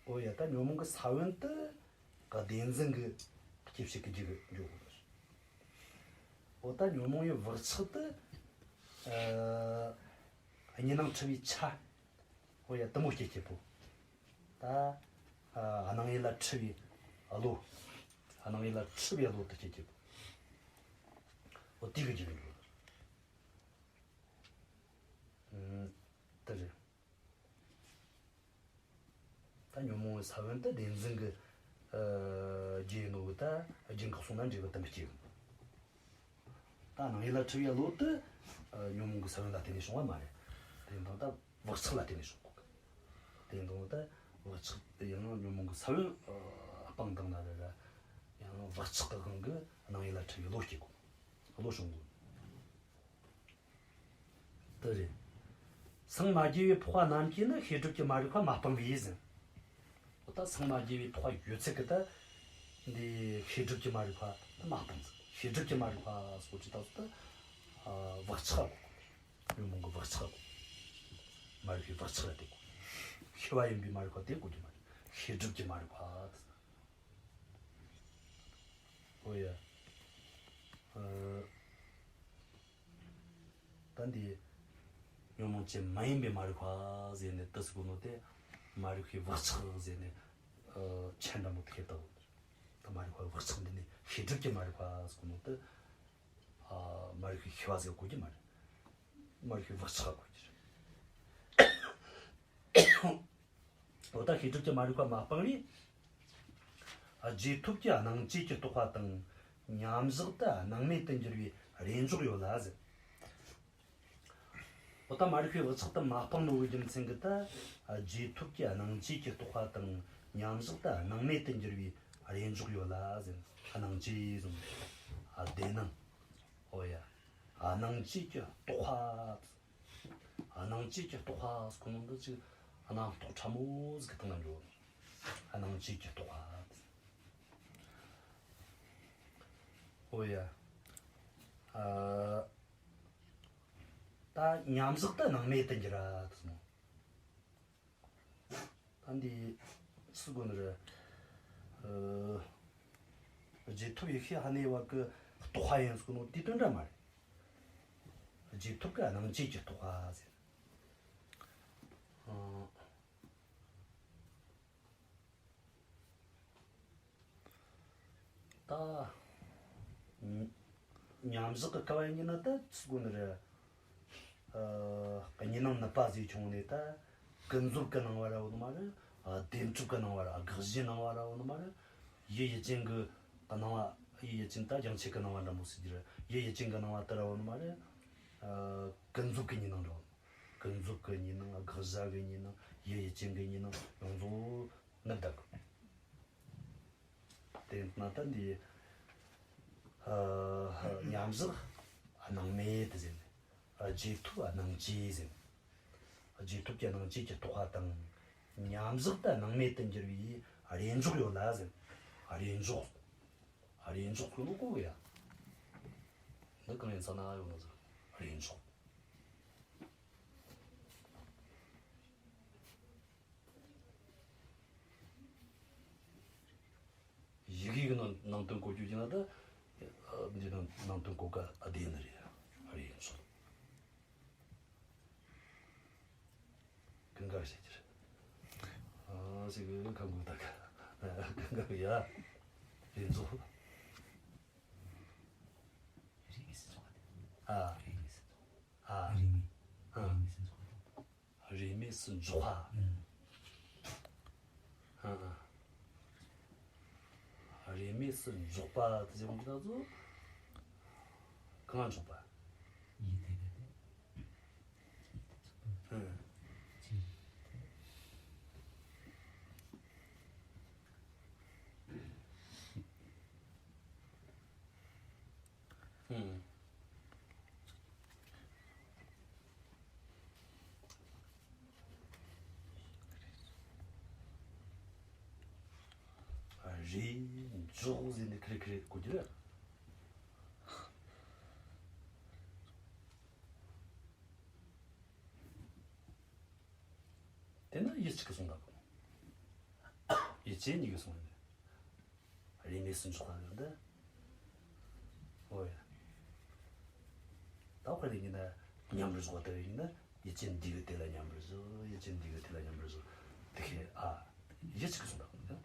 འོ་ཡ། ད་ཉོན་མོངས་ཀྱི་ས་བོན་དེ་བདེན་འཛིན་གྱི་སྐྱེ་བྱེད་ཀྱི་རྒྱུ་གི་འཇོག་གོ། འོ་ད་ཉོན་མོངས་ཡི་བག་ཆགས་དེ། ཨ། གཉིས་སྣང་འཁྲུལ་བའི་ཆ། འོ་ཡ། དེ་མོ་སྐྱེ་སྐྱེ་པོ། ད། ཨ། སྣང་ཡུལ་ལ་འཁྲུལ་བའི་བློ། སྣང་ཡུལ་ལ་འཁྲུལ་བའི་བློ་དེ་སྐྱེ་སྐྱེ་པོ། འོ་དེ་གི་རྒྱུ་གི་འཇོག་གོ། ཨ། དེ་རེད། ད་ཉོན་མོངས་པའི་ས་བོན་དེ་བདེན་འཛིན་གྱི། ཨ། རྒྱུ་ཡིན་ནོ་གི་ད་རྒྱུ་འགགས་སོང་ན་འབྲས་བུ་དེ་མི་སྐྱེ་གི། ད་སྣང་ཡུལ་ལ་འཁྲུལ་བའི་བློ་དེ། ཨ། ཉོན་མོངས་ཀྱི་ས་བོན་ལ་བརྟེན་ནས་བྱུང་བ་མ་རེད། དེ་ཡིན་དང་ད་བག་ཆགས་ལ་བརྟེན་ནས་བྱུང་གི། དེ་ཡིན་དང་ད་བག་ཆགས་དེ་ཡང་ཉོན་མོངས་ཀྱི་ས་བོན། ཨ། སྤངས་བཏང་ན་རེད་ར། ཡང་བག་ཆགས་ཀྱི་དབང་གིས་སྣང་ཡུལ་ལ་འཁྲུལ་བའི་བློ་སྐྱེ་གོ། བློ་བྱུང་གོ། དེ་རེད། སངས་མ་རྒྱས་པའི་འཕགས་པ་རྣམས་ཀྱིས་ནི་ཤེས་སྒྲིབ་ཀྱི་མ་རིག་པ་མ་སྤངས་པས་ཟེར། འོ་ད་སངས་མ་རྒྱས་པའི་འཕགས་པ་ཡོད་ཚད་ཀྱིས་ད་འདི་ཤེས་སྒྲིབ་ཀྱི་མ་རིག་པ་མ་སྤངས་ཟེར། ཤེས་སྒྲིབ་ཀྱི་མ་རིག་པ་སོགས་ཀྱི་ད་ད། ཨ། བག་ཆགས་གོ། ཉོན་མོངས་ཀྱི་བག་ཆགས་གོ། མ་རིག་པའི་བག་ཆགས་ལ་བརྟེན་གོ། ཤེས་པ་ཡིན་པའི་མ་རིག་པ་དེ་གོ་རྒྱུ་མ་རེད། ཤེས་སྒྲིབ་ཀྱི་མ་རིག་པ་དེ། འོ་ཡ། ཨ། ད་འདི་ཉོན་མོངས་ཅན་མ་ཡིན་པའི་མ་རིག་པ་ཟེར་ནས་དེ་ཟེར་གོ་ནོ་དེ། མ་རིག་པའི་བག་ཆགས་ཟེར་ནས། ཨ། ཆ་འདྲ་མོ་དེ་ཤེས་ད། ད་མ་རིག་པའི་བག་ཆགས་འདི་ནི་ཤེས་སྒྲིབ་ཀྱི་མ་རིག་པ་ཟེར་གོ་ནོ་དེ། ཨ། མ་རིག་པའི་ཤེས་པ་ཟེར་གོ་རྒྱུ་མ་རེད། མ་རིག་པའི་བག་ཆགས་གོ་རྒྱུ་རེད། འོ་ད་ཤེས་སྒྲིབ་ཀྱི་མ་རིག་པ་མ་སྤངས་པས། རྗེས་ཐོབ་ཀྱི་སྣང་བཅས་ཀྱིས་རྟོགས་པ་དང་། མཉམ་བཞག་ཏུ་སྣང་མེད་དུ་འགྱུར་བའི་རེས་འཇོག་ཡོད་ལ་ཟེར། འོ་ད་མ་རིག་པའི་བག་ཆགས་དེ་མ་སྤངས་ནོ་གི་རྒྱུ་མཚན་གྱིས་ད། རྗེས་ཐོབ་ཀྱི་སྣང་བཅས་ཀྱིས་རྟོགས་པ་དང་། མཉམ་བཞག་ཏུ་སྣང་མེད་དུ་འགྱུར་བའི་རེས་འཇོག་ཡོད་ལ་ཟེར། སྣང་བཅས་ཟེར། ཨ། བདེན་སྣང་། འོ་ཡ། སྣང་བཅས་ཀྱིས་རྟོགས་པ། སྣང་བཅས་ཀྱིས་རྟོགས་པ་ཟེར་གོ་ནོ་འདི་ཅིག་སྣང་རྟོག་ཕྲ་མོ་ཟིག་གི་སྟེང་ན་འགྲོ། སྣང་བཅས་ཀྱིས་རྟོགས་པ། འོ་ཡ། ཨ། ད་མཉམ་བཞག་ཏུ་སྣང་མེད་དུ་འགྱུར་ར་དེ་སོང་། ད་འདི་སུ་དགོས་ནི་རེད། ཨ། རྗེས་ཐོབ་ཡེ་ཤེས་ཨ་ནེ་བ་གི་རྟོགས་པ་ཡིན་ཟེར་གོ་ནོ་དེ་དོན་འདྲ་མ་རེད། རྗེས་ཐོབ་ཀྱི་སྣང་བཅས་ཀྱིས་རྟོགས་པ་ཟེར། ཨ། ད། ཉམས་བཞག་གི་སྐབས་ཡིན་ན་ད་ཅི་དགོས་ནི་རེད། ཨ། གཉིས་སྣང་ནུབ་པ་ཟིག་བྱུང་ནས་ད། ཀུན་རྫོབ་ཀྱི་སྣང་བ་ར་ཡོད་ནི་མ་རེད། ཨ། བདེན་གྲུབ་ཀྱི་སྣང་བ་ར། དགག་གཞིའི་སྣང་བ་ར་ཡོད་ནི་མ་རེད། ཡུལ་ཡུལ་ཅན་གྱི་སྣང་བ། ཡུལ་ཡུལ་ཅན་ད་རྒྱང་ཆད་ཀྱི་སྣང་བ་འདྲ་མོ་ཟེར་རྒྱུ་རེད། ཡུལ་ཡུལ་ཅན་གྱི་སྣང་བ་དེ་ར་ཡོད་ནི་མ་རེད། ཨ། ཀུན་རྫོབ་ཀྱི་གཉིས་སྣང་འདྲ་བོ། ཀུན་རྫོབ་ཀྱི་གཉིས་སྣང་། དགག་བྱ་གི་གཉིས་སྣང་། ཡུལ་ཡུལ་ཅན་གྱི་གཉིས་སྣང་། ཡོངས་རྫོགས་ནུབ་བསྡད་གི། དེ་ན་ད་འདི། ཨ། མཉམ་བཞག་སྣང་མེད་དུ་ཟེར་ནས། རྗེས་ཐོབ་སྣང་བཅས་ཟེར་ནས། རྗེས་ཐོབ་ཀྱི་སྣང་བཅས་ཀྱིས་རྟོགས་པ་དང་། མཉམ་བཞག་ཏུ་སྣང་མེད་དུ་འགྱུར་བའི་རེས་འཇོག་ཡོད་ལ་ཟེར། རེས་འཇོག་རེས་འཇོག་གི་ལོ་གོ་གི་ཡ། འདི་གང་ཡིན་ས་ན་ཡོད་ན་ཟེར། རེས་འཇོག་ཡི་གེ་གི་ནང་ནང་དོན་གོ་རྒྱུ་ཡིན་ན་ད། འདི་ནང་ནང་དོན་གོ་ག་ཨ་བདེ་ནི་རེད། ཨ་རེ་ཡིན་སོང་། ཀུན་དགའ་བྱེད་ཀྱི་རེད། ཨ་ཞིག་གི་ཁ་འགུལ་ད་ག་ཀུན་དགའ་ཡ། རེད་འཇོག་རེས་སུ་འཇོག་པ་དེ། ཨ། རེས་སུ་འཇོག་ཨ། རེས་མེད། ཨ། རེས་མེད་སུ་འཇོག་པ། རེས་མེད་སུ་འཇོག་པ། ཨ། ཨ། རེས་མེད་སུ་འཇོག་པ་དེ་ཟེར་གོ་ནོ་ད་ཚོ་གང་ལ་འཇོག་པ། ཡིད་དེ་ག་དེ། ཨ། ཅི། རེད་འཇོག་ཟེར་ནས་ཁེར་ཁེར་གོ་རྒྱུ་རེད། དེ་ནི་ཡུལ་གཅིག་གིས་གསུངས་པ་དང་། ཡུལ་ཅན་གཉིས་ཀྱིས་གསུངས་ནས། རེས་མོས་སུ་འཇོག་པ་འདི། ཨོ་ཡ། ད་དཔེ་དེ་ཡིན་ན་མཉམ་པར་འཇོག་པ་དེ་ཡིན་ན་ཡུལ་ཅན་འདི་གི་དེ་ལ་མཉམ་པར་འཇོག་ཡུལ་ཅན་འདི་གི་དེ་ལ་མཉམ་པར་འཇོག་དེ་ཁེ་ཨ། ཡུལ་གཅིག་གིས་གསུངས་པ་དང་།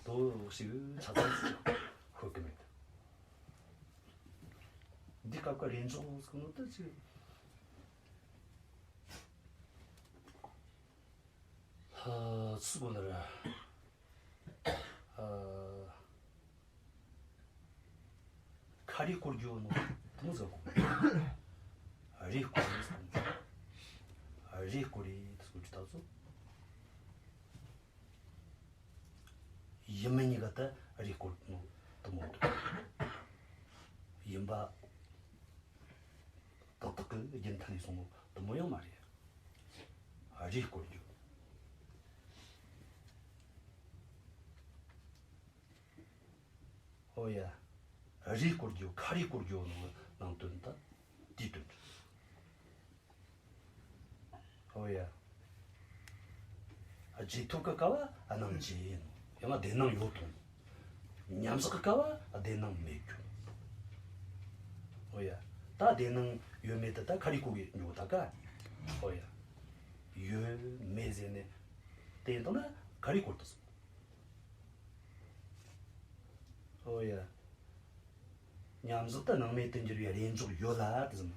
དོ་ཞིག་ཆ་ཚང་ཞིག་ཤོད་ཀྱི་མེད། འདི་སྐབས་ཀ་རེས་འཇོག་ཟེར་ནོ་དེ་ཅི། ཧ་ཚུགས་པོ་ནི་ར། ཨ། ཁ་རེ་སྐོར་རྒྱུ་ནོ་དེ་མོ་ཟེར་གོ། རེ་སྐོར་རེ་སྐོར། རེ་སྐོར་རེ་དེ་སྐོར་གྱི་ད་ཚོ། ཡིན་མིན་གཉིས་ཀ་ད་རེ་སྐོར་ནོ་དེ་མོ་འདུག་ཡིན་པ། ཏག་ཏག་གི་རྒྱུན་མཐུད་ནས་སོང་ནོ་དེ་མོ་ཡང་མ་རེད། རེ་སྐོར་རྒྱུ། ཨོ་ཡ། རེ་སྐོར་རྒྱུ་ཁ་རེ་སྐོར་རྒྱུ་ནང་ནང་དོན་དང་དེའི་དོན། ཨོ་ཡ། རྗེས་ཐོབ་ཀྱི་སྐབས་སྣང་བྱེད་ཡིན་ནོ། ཡང་ན་བདེན་སྣང་ཡོད་དོ། མཉམ་བཞག་གི་སྐབས་བདེན་སྣང་མེད་རྒྱུ། ཨོ་ཡ། ད་བདེན་སྣང་ཡོད་མེད་དེ་ད་ཁ་རེ་སྐོར་གྱི་འགྱོ་ད་ཀ་ཨོ་ཡ། ཡོད་མེད་ཟེར་ནས་དེ་ཡིན་དང་ན་ཁ་རེ་སྐོར་དུ་སོང་། ཨོ་ཡ། མཉམ་བཞག་ཏུ་སྣང་མེད་དུ་འགྱུར་བའི་རེས་འཇོག་ཡོད་ལ་དེ་ཟེར།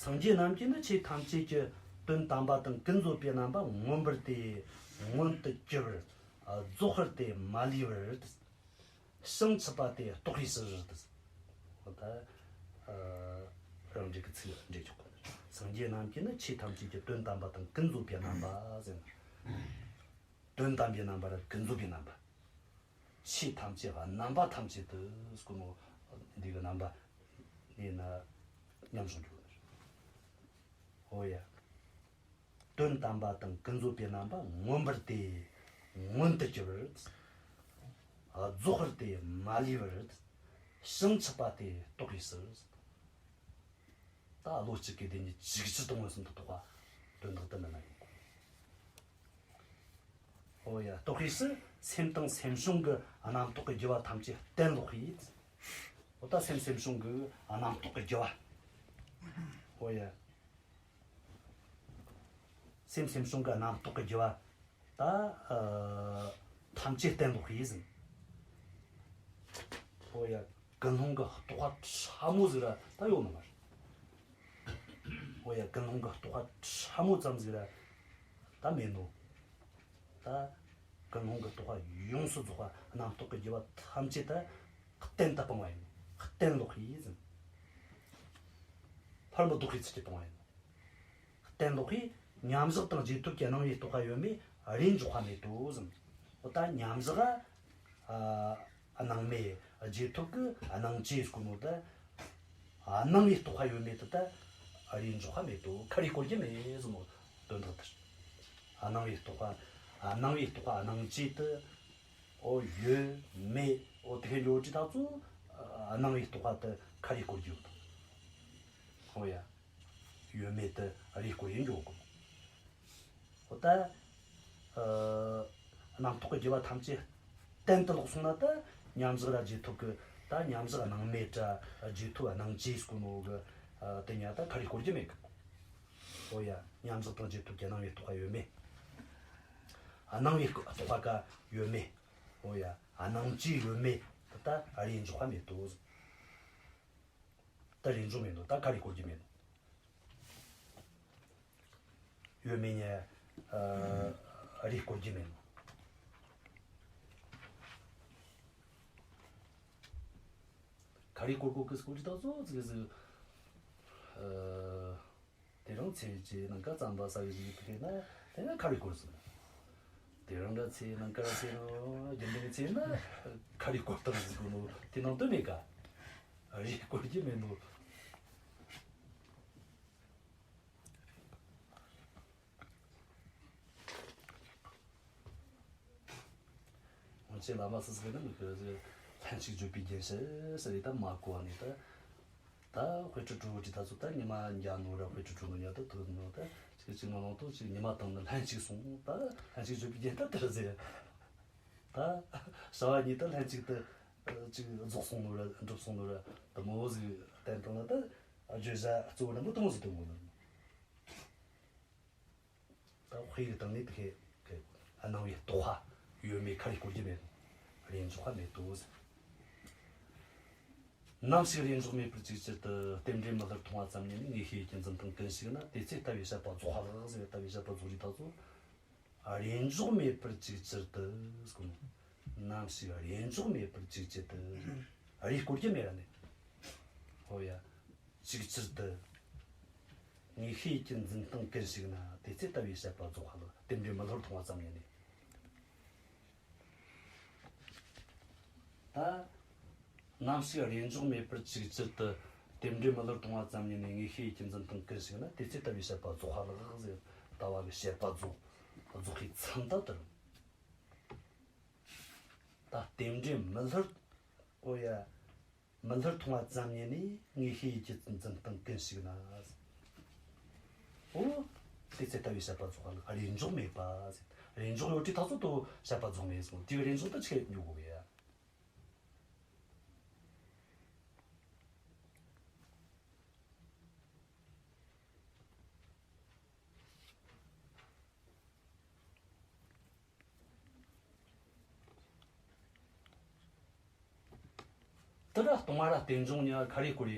སངས་རྒྱས་རྣམས་ཀྱིས་ནི་ཆོས་ཐམས་ཅད་ཀྱི་དོན་དམ་པ་དང་ཀུན་རྫོབ་པའི་རྣམ་པ་མངོན་པར་དེ་མངོན་དུ་གྱུར་པར་རྫོགས་པར་དེ་མ་ལུས་པར། བྱང་ཆུབ་པ་དེ་རྟོགས་པའི་ཕྱིར་དེ་ཟེར། ད་རང་འགྲེལ་གྱི་ཚིག་འགྲེལ་ཆོག་གི། སངས་རྒྱས་རྣམས་ཀྱིས་ནི་ཆོས་ཐམས་ཅད་ཀྱི་དོན་དམ་པ་དང་ཀུན་རྫོབ་པའི་རྣམ་པ་ཟེར། དོན་དམ་པའི་རྣམ་པ་ར་ཀུན་རྫོབ་པའི་རྣམ་པ། ཆོས་ཐམས་ཅད་རྣམ་པ་ཐམས་ཅད་དུ་སྐུ་ནོ་འདི་གི་རྣམ་པ་ནས་ན་མཉམ་བཞག་འགྱུར་བ་རེད། ཨོ་ཡ། དོན་དམ་པ་དང་ཀུན་རྫོབ་པའི་རྣམ་པ་མངོན་པར་དེ་མངོན་དུ་གྱུར་པར། རྫོགས་པར་དེ་མ་ལུས་པར། བྱང་ཆུབ་པ་དེ་རྟོགས་པའི་ཕྱིར། ད་བློ་གཅིག་གིས་དེ་ཉིད་ཇི་སྲིད་དུ་མངོན་སུམ་དུ་རྟོགས་པ། དོན་དག་ཏུ་མི་སྣང་ཡིན། ཨོ་ཡ། རྟོགས་པའི་ཕྱིར་སེམས་དང་སེམས་བྱུང་གི་རྣམ་རྟོག་གི་རྒྱུ་བ་ཐམས་ཅད་གཏན་ལོག་པས། ཨོ་ད་སེམས་སེམས་བྱུང་གི་རྣམ་རྟོག་གི་རྒྱུ་བ། ཨོ་ཡ། སེམས་སེམས་བྱུང་གི་རྣམ་རྟོག་གི་རྒྱུ་བ། ད་ཨ་ཐམས་ཅད་གཏན་ལོག་པས་ཟེར། ཨོ་ཡ། ཀུན་སློང་གི་རྟོག་པ་ཕྲ་མོ་ཟིག་ར་ད་ཡོད་ནི་མ་རེད། ཨོ་ཡ། ཀུན་སློང་གི་རྟོག་པ་ཕྲ་མོ་ཙམ་ཟིག་ར་ད་མེད་ནོ། ད་ཀུན་སློང་གི་རྟོག་པ་ཡོངས་སུ་རྫོགས་པ་རྣམ་རྟོག་གི་རྒྱུ་བ་ཐམས་ཅད་ད་གཏན་དུ་སྤངས་པ་ཡིན་ནོ། གཏན་ལོག་པས་ཟེར། ཕར་མི་ལྡོག་པའི་ཚུལ་གྱིས་སྤངས་པ་ཡིན་ནོ། གཏན་ལོག་པས་མཉམ་བཞག་དང་རྗེས་ཐོབ་ཀྱི་སྣང་བའི་རྟོག་པ་ཡོད་མེད་རེས་འཇོག་པ་མེད་དོ་ཟེར། འོ་ད་མཉམ་བཞག་ཨ་སྣང་མེད། རྗེས་ཐོབ་ཀྱི་སྣང་བཅས་ཟེར་གོ་ནོ་ད། སྣང་བའི་རྟོག་པ་ཡོད་མེད་དེ་ད་རེས་འཇོག་པ་མེད་དོ། ཁ་རེ་སྐོར་རྒྱུ་མེད་ཟེར་ནོ་དོན་དག་དེ་རེད། སྣང་བའི་རྟོག་པ། སྣང་བའི་རྟོག་པ་སྣང་བཅས་དེ། ཨོ་ཡོད་མེད་ཨོ་དེ་ག་འགྱོ་དུས་ད་ཚོ་སྣང་བའི་རྟོག་པ་དེ་ཁ་རེ་སྐོར་རྒྱུ་ཡོད་དོ། ཨོ་ཡ། ཡོད་མེད་དེ་རེས་སྐོར་ཡིན་འགྱོ་གོ། འོ་ད། ཨ་རྣམ་རྟོག་གི་རྒྱུ་བ་ཐམས་ཅད་གཏན་དུ་ལོག་སོང་ན་ད་མཉམ་བཞག་ར་རྗེས་ཐོབ་ཀྱི་ད་མཉམ་བཞག་སྣང་མེད་ར་རྗེས་ཐོབ་སྣང་བཅས་ཟེར་གོ་ནོ་གི་ཨ་དེ་གཉིས་ད་ཁ་རེ་སྐོར་རྒྱུ་མེད་གི། འོ་ཡ། མཉམ་བཞག་དང་རྗེས་ཐོབ་ཀྱི་སྣང་བའི་རྟོག་པ་ཡོད་མེད། སྣང་བའི་རྟོག་པ་ཀ་ཡོད་མེད། འོ་ཡ། སྣང་བཅས་ཡོད་མེད་ད་རེས་འཇོག་པ་མེད་དོ། ད་རེས་འཇོག་མེད་དོ། ད་ཁ་རེ་སྐོར་རྒྱུ་མེད་དོ། ཡོད་མེད་ཉིད་ཨ་རེས་སྐོར་རྒྱུ་མེད་ནོ། ཁ་རེ་སྐོར་སྐོར་གི་སྐོར་གྱི་ད་གཙོ་བོ་ཙིག་ཟིག་ཨ་དེ་རིང་ཚེ་གཅིག་ནང་ཀ་རྩམ་པ་ཟ་གི་ཟིག་དེ་ན་དེ་ན་ཁ་རེ་སྐོར་ཟིག་དེ་རིང་འདྲ་ཚེ་ནང་ཀ་ར་ཚེ་ནོ་རྒྱུན་ལྡན་ཚེ་ན་ཁ་རེ་སྐོར་ཐག་ཟིག་གོ་ནོ་དེ་ནང་དོན་མེད་ཀ་རེས་སྐོར་རྒྱུ་མེད་ནོ། ཁྱེད་བླ་མ་སུ་ཟིག་ནི་མི་ཁྱོད་ལྷན་ཅིག་བརྗོད་པའི་རྒྱན་ཞེས་ཟེར་རེ་ད་མ་གོ་བ་ནི་ད། ད་དཔེ་ཁྲིད་གྲོལ་བའི་ད་ཚོ་ད་ཉི་མ་འགྱ་ནོ་ར་དཔེ་ཁྲིད་གྲོལ་ནོ་ཉ་ད་ཐོན་ནོ་ད་ཅིག་ཅིག་ནང་ནང་དུ་ཅིག་ཉི་མ་དང་ནི་ལྷན་ཅིག་སོང་ད་ལྷན་ཅིག་བརྗོད་པའི་རྒྱན་ད་དེར་ཟེར། ད་བྱ་བ་ཉིད་ད་ལྷན་ཅིག་ཏུ་ཅིག་རྫོགས་སོང་ནོ་ར་འགྲུབ་སོང་ནོ་ར་ད་མོ་ཟིག་བསྟན་བཏང་ན་ད་བརྗོད་བྱ་གཙོ་བོ་རྣམ་པ་དེ་མོ་ཟིག་དོན་གོ་ནི། ད་དཔེ་ཡི་སྟེང་ནས་དེ་ཁའི་སྣང་བའི་རྟོག་པ་ཡོད་མེད་ཁ་རེ་སྐོར་གྱི་མེད། རེས་འཇོག་པ་མེད་དོ་ཟེར། ནམ་ཞིག་རེས་འཇོག་མེད་པར་ཅིག་ཅར་དུ་རྟེན་འབྲེལ་མི་སླུར་མཐོང་བ་ཙམ་ཉིད་ནས་ངེས་ཤེས་ཀྱི་འཛིན་སྟངས་ཀུན་ཞིག་ན་དེ་ཚེ་ལྟ་བའི་དཔྱད་པ་རྫོགས་པ་ལགས་ཟེར་བའི་ལྟ་བའི་དཔྱད་པ་རྫོགས་རིགས་ད་ཚོ། རེས་འཇོག་མེད་པར་ཅིག་ཅར་དུ་ཟེར་གོ་ནོ། ནམ་ཞིག་རེས་འཇོག་མེད་པར་ཅིག་ཅར་དུ། རེས་སྐོར་གྱི་མེད་ར་ནི། ཨོ་ཡ། ཅིག་ཅར་དུ། ངེས་ཤེས་ཀྱི་འཛིན་སྟངས་ཀུན་ཞིག་ན་དེ་ཚེ་ལྟ་བའི་དཔྱད་པ་རྫོགས་པ་ལགས། རྟེན་འབྲེལ་མི་སླུར་མཐོང་བ་ཙམ་ཉིད་ནས། ད། ནམ་ཞིག་རེས་འཇོག་མེད་པར་ཅིག་ཅར་དུ། རྟེན་འབྲེལ་མི་སླུར་མཐོང་བ་ཙམ་ཉིད་ནས་ངེས་ཤེས་ཀྱི་འཛིན་སྟངས་ཀུན་ཞིག་ན་དེ་ཚེ་ལྟ་བའི་དཔྱད་པ་རྫོགས་པ་ལགས་ཟེར། ལྟ་བ་གི་དཔྱད་པ་རྫོགས། རྫོགས་པའི་མཚམས་ད་དེར། ད་རྟེན་འབྲེལ་མི་སླུར། ཨོ་ཡ། མི་སླུར་མཐོང་བ་ཙམ་ཉིད་ནས་ངེས་ཤེས་ཀྱི་འཛིན་སྟངས་ཀུན་ཞིག་ན། ཨོ། དེ་ཚེ་ལྟ་བའི་དཔྱད་པ་རྫོགས་པ་ལགས། རེས་འཇོག་མེད་པ་ཟེར། རེས་འཇོག་ཡོད་དུས་ད་ཚོད་དུ་དཔྱད་པ་རྫོགས་མེད་ཟེར། དེའི་རེས་འཇོག་ད་ཆི་ཡོད་དགོས་གི་ཡ། དེ་ལ་སྟོང་པ་ར་རྟེན་འབྱུང་གཉིས་ཁ་རེ་ཁོ་རེ་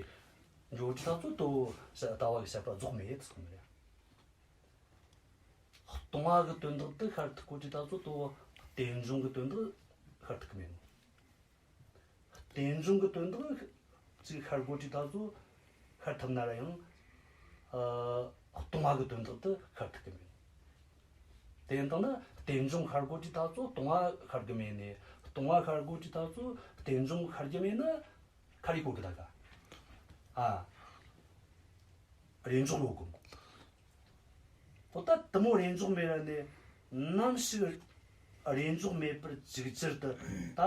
འཇོག་དུས་ད་ཚོད་དུ་ལྟ་བ་གི་དཔྱད་པ་རྫོགས་མེད་ཟེར་གི་མ་རེད། སྟོང་པ་གི་དོན་དག་དེ་ཤར་ཐུབ་གོ་དུས་ད་ཚོད་དུ་རྟེན་འབྱུང་གི་དོན་དག་ཤར་ཐུབ་གི་མེད་ནོ། རྟེན་འབྱུང་གི་དོན་དག་ཅིག་ཤར་དགོས་དུས་ད་ཚོད་ཤར་ཐུབ་ན་ར་ཡང་། ཨ། སྟོང་པ་གི་དོན་དག་དེ་ཤར་ཐུབ་གི་མེད། དེ་ཡིན་དང་ན་རྟེན་འབྱུང་ཤར་དགོས་དུས་ད་ཚོད་སྟོང་པ་ཤར་གི་མེད་ནས། སྟོང་པ་ཤར་དགོས་དུས་ད་ཚོད་རྟེན་འབྱུང་ཤར་གི་མེད་ན་ཁ་རེ་གོ་གི་ད་ག་ཨ། རེས་འཇོག་ཡོད་གི། ཨོ་ད་དེ་མོ་རེས་འཇོག་མེད་ར་ནས། ནམ་ཞིག་རེས་འཇོག་མེད་པར་ཅིག་ཅར་དུ་ད་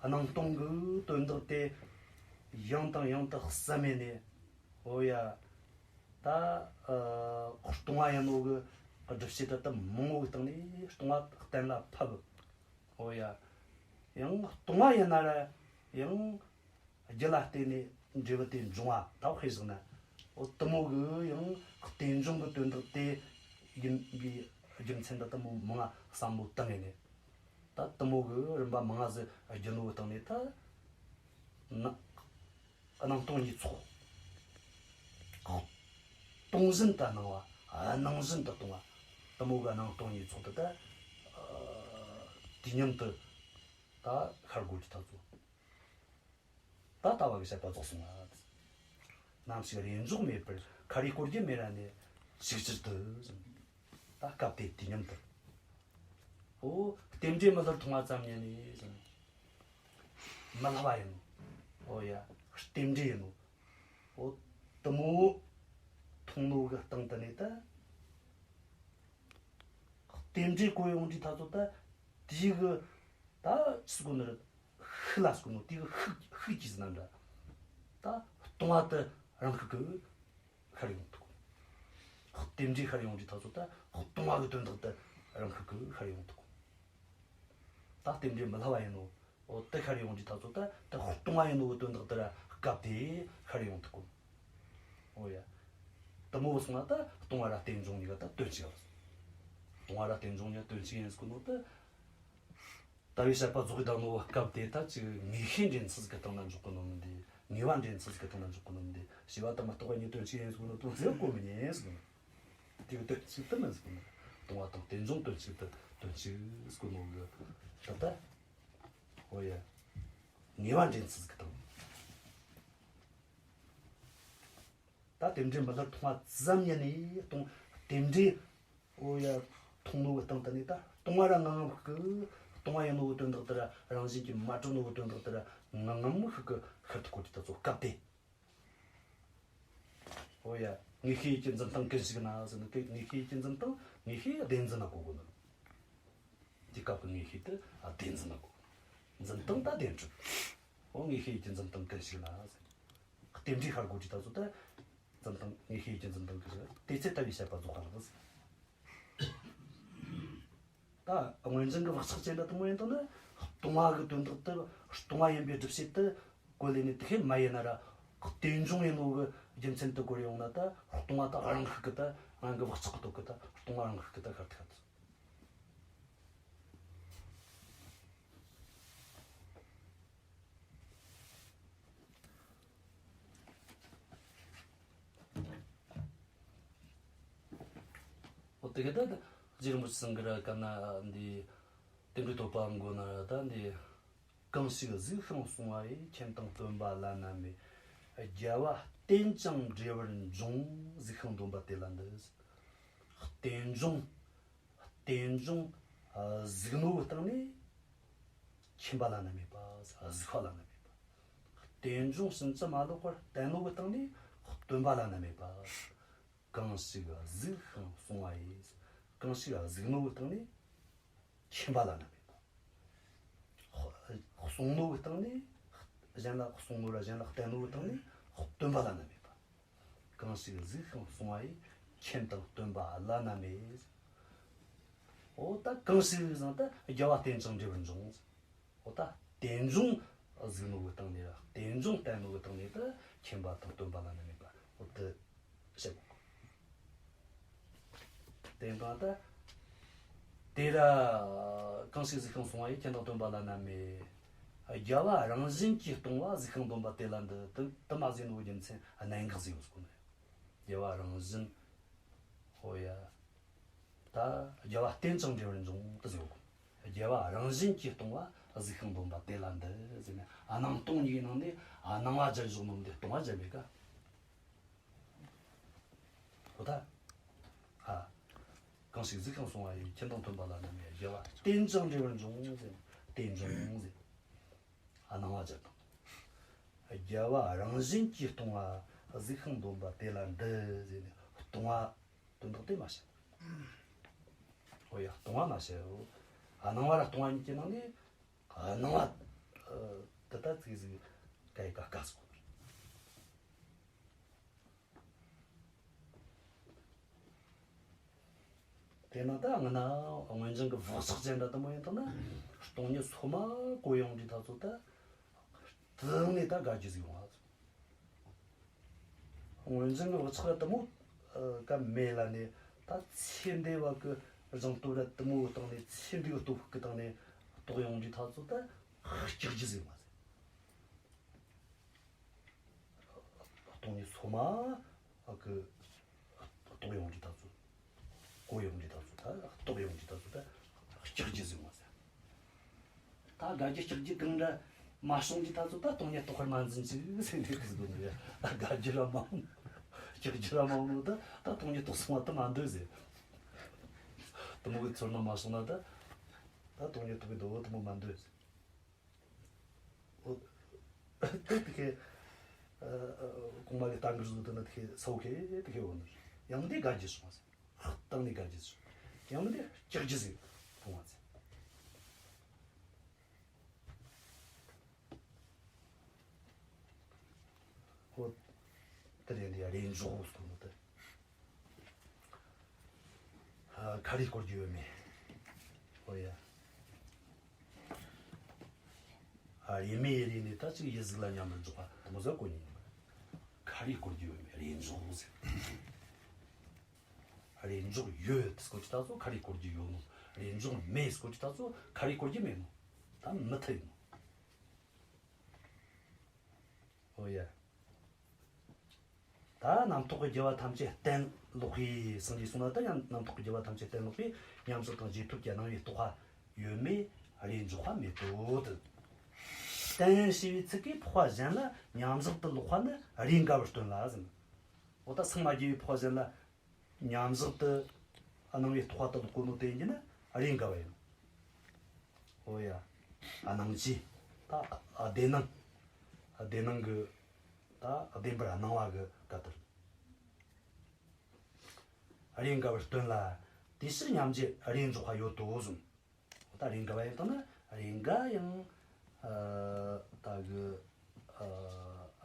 སྣང་སྟོང་གི་དོན་དག་དེ་ཡང་དང་ཡང་དུ་བསམ་མེད་ནས། ཨོ་ཡ། ད་ཨ་སྟོང་པ་ཡིན་ནོ་གི་སྒྲུབ་བྱེད་དེ་ད་མང་བོ་གི་སྟེང་ནས་སྟོང་པ་གཏན་ལ་ཕབ། ཨོ་ཡ། ཡང་སྟོང་པ་ཡིན་ན་ར་ཡང་རྒྱུ་ལ་བརྟེན་ནས་འབྲས་བུ་དེ་འབྱུང་བ་ད་དཔེ་བཞག་ན། འོ་དེ་མོ་གི་ཡང་རྟེན་འབྱུང་གི་དོན་དག་དེ་ཡིན་པའི་རྒྱུ་མཚན་དེ་དེ་མོ་མང་ང་བསམ་བློ་བཏང་ངེས་ནས། ད་དེ་མོ་གི་རིམ་པ་མང་ང་ཟིག་རྒྱུ་ནོར་བཏང་ནས་ད་ན་སྣང་སྟོང་གཉིས་ཚོགས། སྟོང་བཞིན་དུ་སྣང་བ་སྣང་བཞིན་དུ་སྟོང་བ། དེ་མོ་གི་སྣང་སྟོང་གཉིས་ཚོགས་དེ་ད་དུས་མཉམ་དུ་ད་ཤར་དགོས་ཀྱི་ཐག་ཚོད། ད་ལྟ་བ་གི་དཔྱད་པ་རྫོགས་སོང་ང་། ནམ་ཞིག་རེས་འཇོག་མེད་པར་ཁ་རེ་སྐོར་གྱི་མེད་ར་ནས་ཅིག་ཅར་དུ་ཟེར། ད་སྐབས་དེ་དུས་མཉམ་དུ། ཨོ། རྟེན་འབྲེལ་མི་སླུར་མཐོང་བ་ཙམ་ཉིད་ནས་ཟེར། མི་སླུ་བ་ཡིན་ནོ། ཨོ་ཡ། རྟེན་འབྲེལ་ཡིན་ནོ། ཨོ། དེ་མོ་མཐོང་ནོ་གི་སྟེང་དུ་ནས་ད། རྟེན་འབྲེལ་གོ་ཡོང་དུས་ད་ཚོད་ད་དེའི་གི་ད་ཟེར་གོ་ནོ་རེད། ཤུགས་ལ་ཟེར་གོ་ནོ་དེ་གི་ཤུགས་ཤུགས་ཀྱིས་ཟེར་ན་འདྲ། ད་སྟོང་པ་དེ་རང་ཤུགས་ཀྱིས་ཤར་ཡོང་ཐུབ་གོ། རྟེན་འབྲེལ་ཤར་ཡོང་དུས་ད་ཚོད་ད་སྟོང་པ་གི་དོན་དག་དེ་རང་ཤུགས་ཀྱིས་ཤར་ཡོང་ཐུབ་གོ། ད་རྟེན་འབྲེལ་མི་སླུ་བ་ཡིན་ནོ། འོ་དེ་ཤར་ཡོང་དུས་ད་ཚོད་ད་ད་སྟོང་པ་ཡིན་ནོ་གི་དོན་དག་དེ་ར་སྐབས་དེ་ཤར་ཡོང་ཐུབ་གོ། འོ་ཡ། དེ་མོ་སོང་ན་ད་སྟོང་པ་ར་རྟེན་འབྱུང་གཉིས་ཀ་ད་དོན་གཅིག་ཡིན། སྟོང་པ་ར་རྟེན་འབྱུང་གཉིས་ཀ་དོན་གཅིག་ཡིན་ཟེར་གོ་ནོ་ད། ལྟ་བའི་དཔྱད་པ་རྫོགས་ཀྱི་བསྡད་ནོ་སྐབས་དེ་ད་ཅིག་ངེས་ཤེས་འདྲེན་ཚུལ་གྱི་སྟེང་ན་འཇོག་གི་ནོ་མིན་དེ། ངེས་པ་འདྲེན་ཚུལ་གྱི་སྟེང་ན་འཇོག་གི་ནོ་མིན་དེ། བྱས་པ་དང་མ་རྟོགས་པ་གཉིས་དོན་གཅིག་ཡིན་ཟེར་གོ་ནོ་དོན་ཟེར་གོ་མི་ཉན་ཟེར་གོ་ནོ། དེ་གི་དོན་གཅིག་ཏུ་མིན་ཟེར་གོ་ནོ། སྟོང་པ་དང་རྟེན་འབྱུང་དོན་གཅིག་ཏུ་དོན་གཅིག་ཟེར་གོ་ནོ་གི་ད་ལྟ། འོ་ཡ། ངེས་པ་འདྲེན་ཚུལ་གྱི་སྟེང་། ད་རྟེན་འབྲེལ་མི་སླུར་མཐོང་བ་ཙམ་ཉིད་ནས་སྟོང་རྟེན་འབྲེལ། འོ་ཡ། མཐོང་ནོ་གི་སྟེང་དུ་ནས་ད་སྟོང་པ་ར་ངང་ངམ་ཤུགས་ཀྱིས་སྟོང་པ་ཡིན་ནོ་གི་དོན་དག་དེ་ར་རང་བཞིན་གྱིས་མ་གྲུབ་ནོ་གི་དོན་དག་དེ་ར་ངང་ངམ་ཤུགས་ཀྱིས་ཤར་ཐུབ་གོ་དུས་ད་ཚོད་སྐབས་དེ། འོ་ཡ། ངེས་ཤེས་ཀྱི་འཛིན་སྟངས་ཀུན་ཞིག་ན་ཟེར་ནི་དེ་ངེས་ཤེས་ཀྱི་འཛིན་སྟངས་ངེས་ཤེས་བདེན་འཛིན་ན་གོ་དགོས་ནི། དེ་སྐབས་ཀྱི་དངོས་ཤེས་དེ་བདེན་འཛིན་ལ་གོ། འཛིན་སྟངས་ད་བདེན་གྲུབ། འོ་དངོས་ཤེས་ཀྱི་འཛིན་སྟངས་ཀུན་ཞིག་ལ་ཟེར། རྟེན་འབྲེལ་ཤར་དགོས་ཀྱི་ད་ཚོ་ད། འཛིན་སྟངས་དངོས་ཤེས་ཀྱི་འཛིན་སྟངས་ཀུན་ཞིག་ལ་དེ་ཚེ་ལྟ་བུའི་བཤད་པ་རྫོགས་པ་རེད་ཟེར། ད་སྔོན་འཛིན་གྱི་བག་ཆགས་ཅན་འདྲ་དེ་མོ་ཡིན་དང་ན། སྟོང་བ་གི་དོན་དག་དེ་སྟོང་བ་ཡིན་པའི་སྒྲུབ་བྱེད་དེ་གོ་ལས་ནས་དེ་ཤེས་མ་ཡིན་ན་ར། རྟེན་འབྱུང་ཡིན་ནོ་གི་རྒྱུ་མཚན་དེ་གོ་རེ་ཡོང་ན་ད་སྟོང་བ་དེ་རང་ཤུགས་ཀྱིས་ད་ང་གི་བག་ཆགས་ཀྱི་སྟོབས་ཀྱིས་ད་སྟོང་བ་རང་ཤུགས་ཀྱིས་ད་ཤར་ཐུབ་ཐུབ། འོ་དེ་ག་ད་རྗེ་རིན་པོ་ཆེ་ཚང་གི་ར་བཀའ་ན་འདི་རྟེན་འབྲེལ་བསྟོད་པ་མགོ་ན་ར་ད་འདི། གང་ཞིག་གཟིགས་ཤིང་གསུང་བ་ཡི། མཁྱེན་དང་སྟོན་པ་བླ་ན་མེད། རྒྱལ་བ་བསྟེན་ཅིང་འབྲེལ་བར་འབྱུང་། གཟིགས་ཤིང་འདོམས་པ་དེ་ལ་འདུད། རྟེན་འབྱུང་། རྟེན་འབྱུང་གཟིགས་ནོ་གི་སྟེང་ནས་མཁྱེན་པ་བླ་ན་མེད་པ། གཟིགས་པ་བླ་ན་མེད་པ། རྟེན་འབྱུང་ཕྱིན་ཅི་མ་ལོག་པར་བསྟན་ནོ་གི་སྟེང་ནས་སྟོན་པ་བླ་ན་མེད་པ། གང་ཞིག་གཟིགས་ཤིང་གསུང་བ་ཡི། གང་ཞིག་གཟིགས་ནོ་གི་སྟེང་ནས་མཁྱེན་པ་བླ་ན་མེད་པ། གསུང་ནོ་གི་སྟེང་ནས་གཞན་ལ་གསུང་ནོ་ར་གཞན་ལ་བསྟན་ནོ་གི་སྟེང་ནས་སྟོན་པ་བླ་ན་མེད་པ། གང་ཞིག་གཟིགས་ཤིང་གསུང་བ་ཡི། མཁྱེན་དང་སྟོན་པ་བླ་ན་མེད། འོ་ད་གང་ཞིག་ཟེར་ན་ད་རྒྱལ་བ་བསྟེན་ཅིང་འབྲེལ་བར་འབྱུང་། འོ་ད་རྟེན་འབྱུང་གཟིགས་ནོ་གི་སྟེང་ནས་ར་རྟེན་འབྱུང་བསྟན་ནོ་གི་སྟེང་ནས་ད་མཁྱེན་པ་དང་སྟོན་པ་བླ་ན་མེད་པ་འོ་དེ་བཤད་དགོས། དེ་ཡིན་དང་ད། དེ་ལ་གང་ཞིག་གཟིགས་ཤིང་གསུང་བ་ཡི། མཁྱེན་དང་སྟོན་པ་བླ་ན་མེད། རྒྱལ་བ་རང་བཞིན་གྱིས་སྟོང་བ་གཟིགས་ཤིང་འདོམས་པ་དེ་ལ་འདུད། དེ་དེ་མ་གཟིགས་ནོ་རྒྱུ་མཚན་གནད་འགག་ཟིག་ཡོད་ཟེར་གོ་ནི། རྒྱལ་བ་རང་བཞིན། ཧོ་ཡ། ད་རྒྱལ་བ་བསྟེན་ཅིང་འབྲེལ་བར་འབྱུང་དུ་ཟེར་གོ། རྒྱལ་བ་རང་བཞིན་གྱིས་སྟོང་བ་གཟིགས་ཤིང་འདོམས་པ་དེ་ལ་འདུད་ཟེར་ནས། ཨ་སྣང་སྟོང་གཉིས་ཀྱི་ནང་ནས་ཨ་སྣང་བ་སྦྱར་བཞག་ནོ་འདི་སྟོང་བ་སྦྱར་མེད་ཀ། ཧོ་ད། ཨ། གང་ཞིག་གཟིགས་ཤིང་གསུང་བ་ཡི། མཁྱེན་དང་སྟོན་པ་བླ་ན་མེད། རྒྱལ་བ་བསྟེན་ཅིང་འབྲེལ་བར་འབྱུང་ཟེར། བསྟེན་འབྱུང་ཟེར། ཨ་སྣང་བ་སྦྱར་དང་། རྒྱལ་བ་རང་བཞིན་གྱིས་སྟོང་བ་གཟིགས་ཤིང་འདོམས་པ་དེ་ལ་འདུད་ཟེར་ནས། སྟོང་བ་དོན་དག་དེ་མ་བཤད། ཨོ་ཡ། སྟོང་བ་མ་བཤད་འོ། ཨ་སྣང་བ་ར་སྟོང་བ་གཉིས་ཀྱི་ནང་ནས་ཨ་སྣང་བ་དེ་ལྟ་ཚིག་ཟིག་ག་ཡི་ག་དཀའ་སོ། དེ་ན་ད་ང་ན་སྔོན་བྱུང་གི་བག་ཆགས་ཅན་འདྲ་དེ་མོ་ཡིན་དང་ན། སྟོང་ཉིད་སོ་མ་གོ་ཡོང་དུས་ད་ཚོ་ད། དེ་ནས་ད་དགའ་རྒྱུ་ཟིག་ཡོང་བ། སྔོན་བྱུང་གི་བག་ཆགས་དེ་མོ་ག་མེད་ལ་ནས། ད་ཚེ་འདས་བ་གི་གཞུང་སྟོབས་ར་དེ་མོ་བཏང་ནས། ཚེ་འདས་གི་སྟོབས་ཤུགས་གི་སྟེང་ནས་རྟོགས་ཡོང་དུས་ད་ཚོ་ད་སྐྲག་རྒྱུ་ཟིག་ཡོང་བ་ཟེར། སྟོང་ཉིད་སོ་མ་གི་རྟོགས་ཡོང་དུས་ད་ཚོ། གོ་ཡོང་དུས་ད་ཚོ། ད་རྟོགས་ཡོང་དུས་ད་ཚོ་ད་སྐྲག་རྒྱུ་ཟིག་ཡོང་བ་ཟེར། ད་དགའ་རྒྱུ་སྐྲག་རྒྱུ་གང་འདྲ་མ་བྱུང་དུས་ད་ཚོ། ད་སྟོང་ཉིད་རྟོགས་པར་མ་འཛིན་ཅིག་ཟེར་ནས་དེ་ཟེར་གོ་ནི་རེད། ད་དགའ་རྒྱུ་ར་མང་། སྐྲག་རྒྱུ་ར་མང་ནོ་ད། ད་སྟོང་ཉིད་རྟོགས་སོང་བ་ད་མ་འདོད་ཟེར། དེ་མོ་གི་ཚོར་སྣང་མ་བྱུང་ན་ད། ད་སྟོང་ཉིད་རྟོགས་པའི་འདོད་པ་དེ་མོ་མ་འདོད་ཟེར། འོ། དེ་དེ་ཁེ། ཨ། ཨ། གོང་མ་གི་ལྟ་གིར་བཟོ་དེ་ནི་དེ་ཁེ་ས་བོ་ཁེ་དེ་ཁེ་འོ་ནི། ཡང་མིན་དེ་དགའ་རྒྱུ་བྱུང་བ་ཟེར། གཏན་ནས་དགའ་རྒྱུ་བྱུང་། ཡང་མིན་དེ་སྐྲག་རྒྱུ་ཟིག་མཐོང་བ་ཟེར། འོ། དེ་རེད། འདི་རེས་འཇོག་ཟེར་གོ་ནོ་དེ། ཨ། ཁ་རས་བསྐོར་རྒྱུ་ཡོད་མེད། ཨོ་ཡ། ཨ། ཡིན་མིན་ཡིན་རེད་ནས་ད་ཅིག་ཡིད་གཟུགས་ལ་མཉམ་པར་འཇོག་པ་དེ་མོ་ཟིག་གོ་ནི་ཡིན། ཁ་རས་བསྐོར་རྒྱུ་ཡོད་མེད་རེས་འཇོག་ཟེར། རེས་འཇོག་ཡོད་ཟེར་གོ་དུས་ད་ཚོ་ཁ་རས་བསྐོར་རྒྱུ་ཡོད་ནོ། རེས་འཇོག་མེད་ཟེར་གོ་དུས་ད་ཚོ་ཁ་རས་བསྐོར་རྒྱུ་མེད་ནོ། ད་མུ་མཐུད་ཡིན་ནོ། ཨོ་ཡ། ད་རྣམ་རྟོག་གི་རྒྱུ་བ་ཐམས་ཅད་གཏན་ལོག་པའི། སངས་རྒྱས་གསུངས་ན་ད་ཡང་རྣམ་རྟོག་གི་རྒྱུ་བ་ཐམས་ཅད་གཏན་ལོག་པའི་མཉམ་གཞག་དང་རྗེས་ཐོབ་ཀྱི་སྣང་བའི་རྟོག་པ་ཡོད་མེད་རེས་འཇོག་པ་མེད་དོ། གཏན་ཞེས་པའི་ཚིག་གིས་འཕགས་པ་གཞན་ལ་མཉམ་གཞག་ཏུ་ལོག་པ་ནི་རེས་འགའ་བར་སྟོན་ལ་ཟེར། འོ་ད་སངས་མ་རྒྱས་པའི་འཕགས་པ་གཞན་ལ་མཉམ་གཞག་ཏུ་སྣང་བའི་རྟོག་པ་དེ་ལོག་གོ་ནོ་དེ་ཡིན་ན་རེས་འགའ་བ་ཡིན། འོ་ཡ། སྣང་བཅས། ད་བདེན་སྣང་། བདེན་སྣང་གི། ད་བདེན་པར་སྣང་བ་གི་སྐབས་དེར་རེས་འགའ་བར་སྟོན་ལ། དེ་ཕྱིར་མཉམ་རྗེས་རེས་འཇོག་པ་ཡོད་དོ་གསུངས། ད་རེས་འགའ་བ་ཡིན་དང་ན་རེས་འགའ་ཡང་ཨ་ད་གི་ཨ་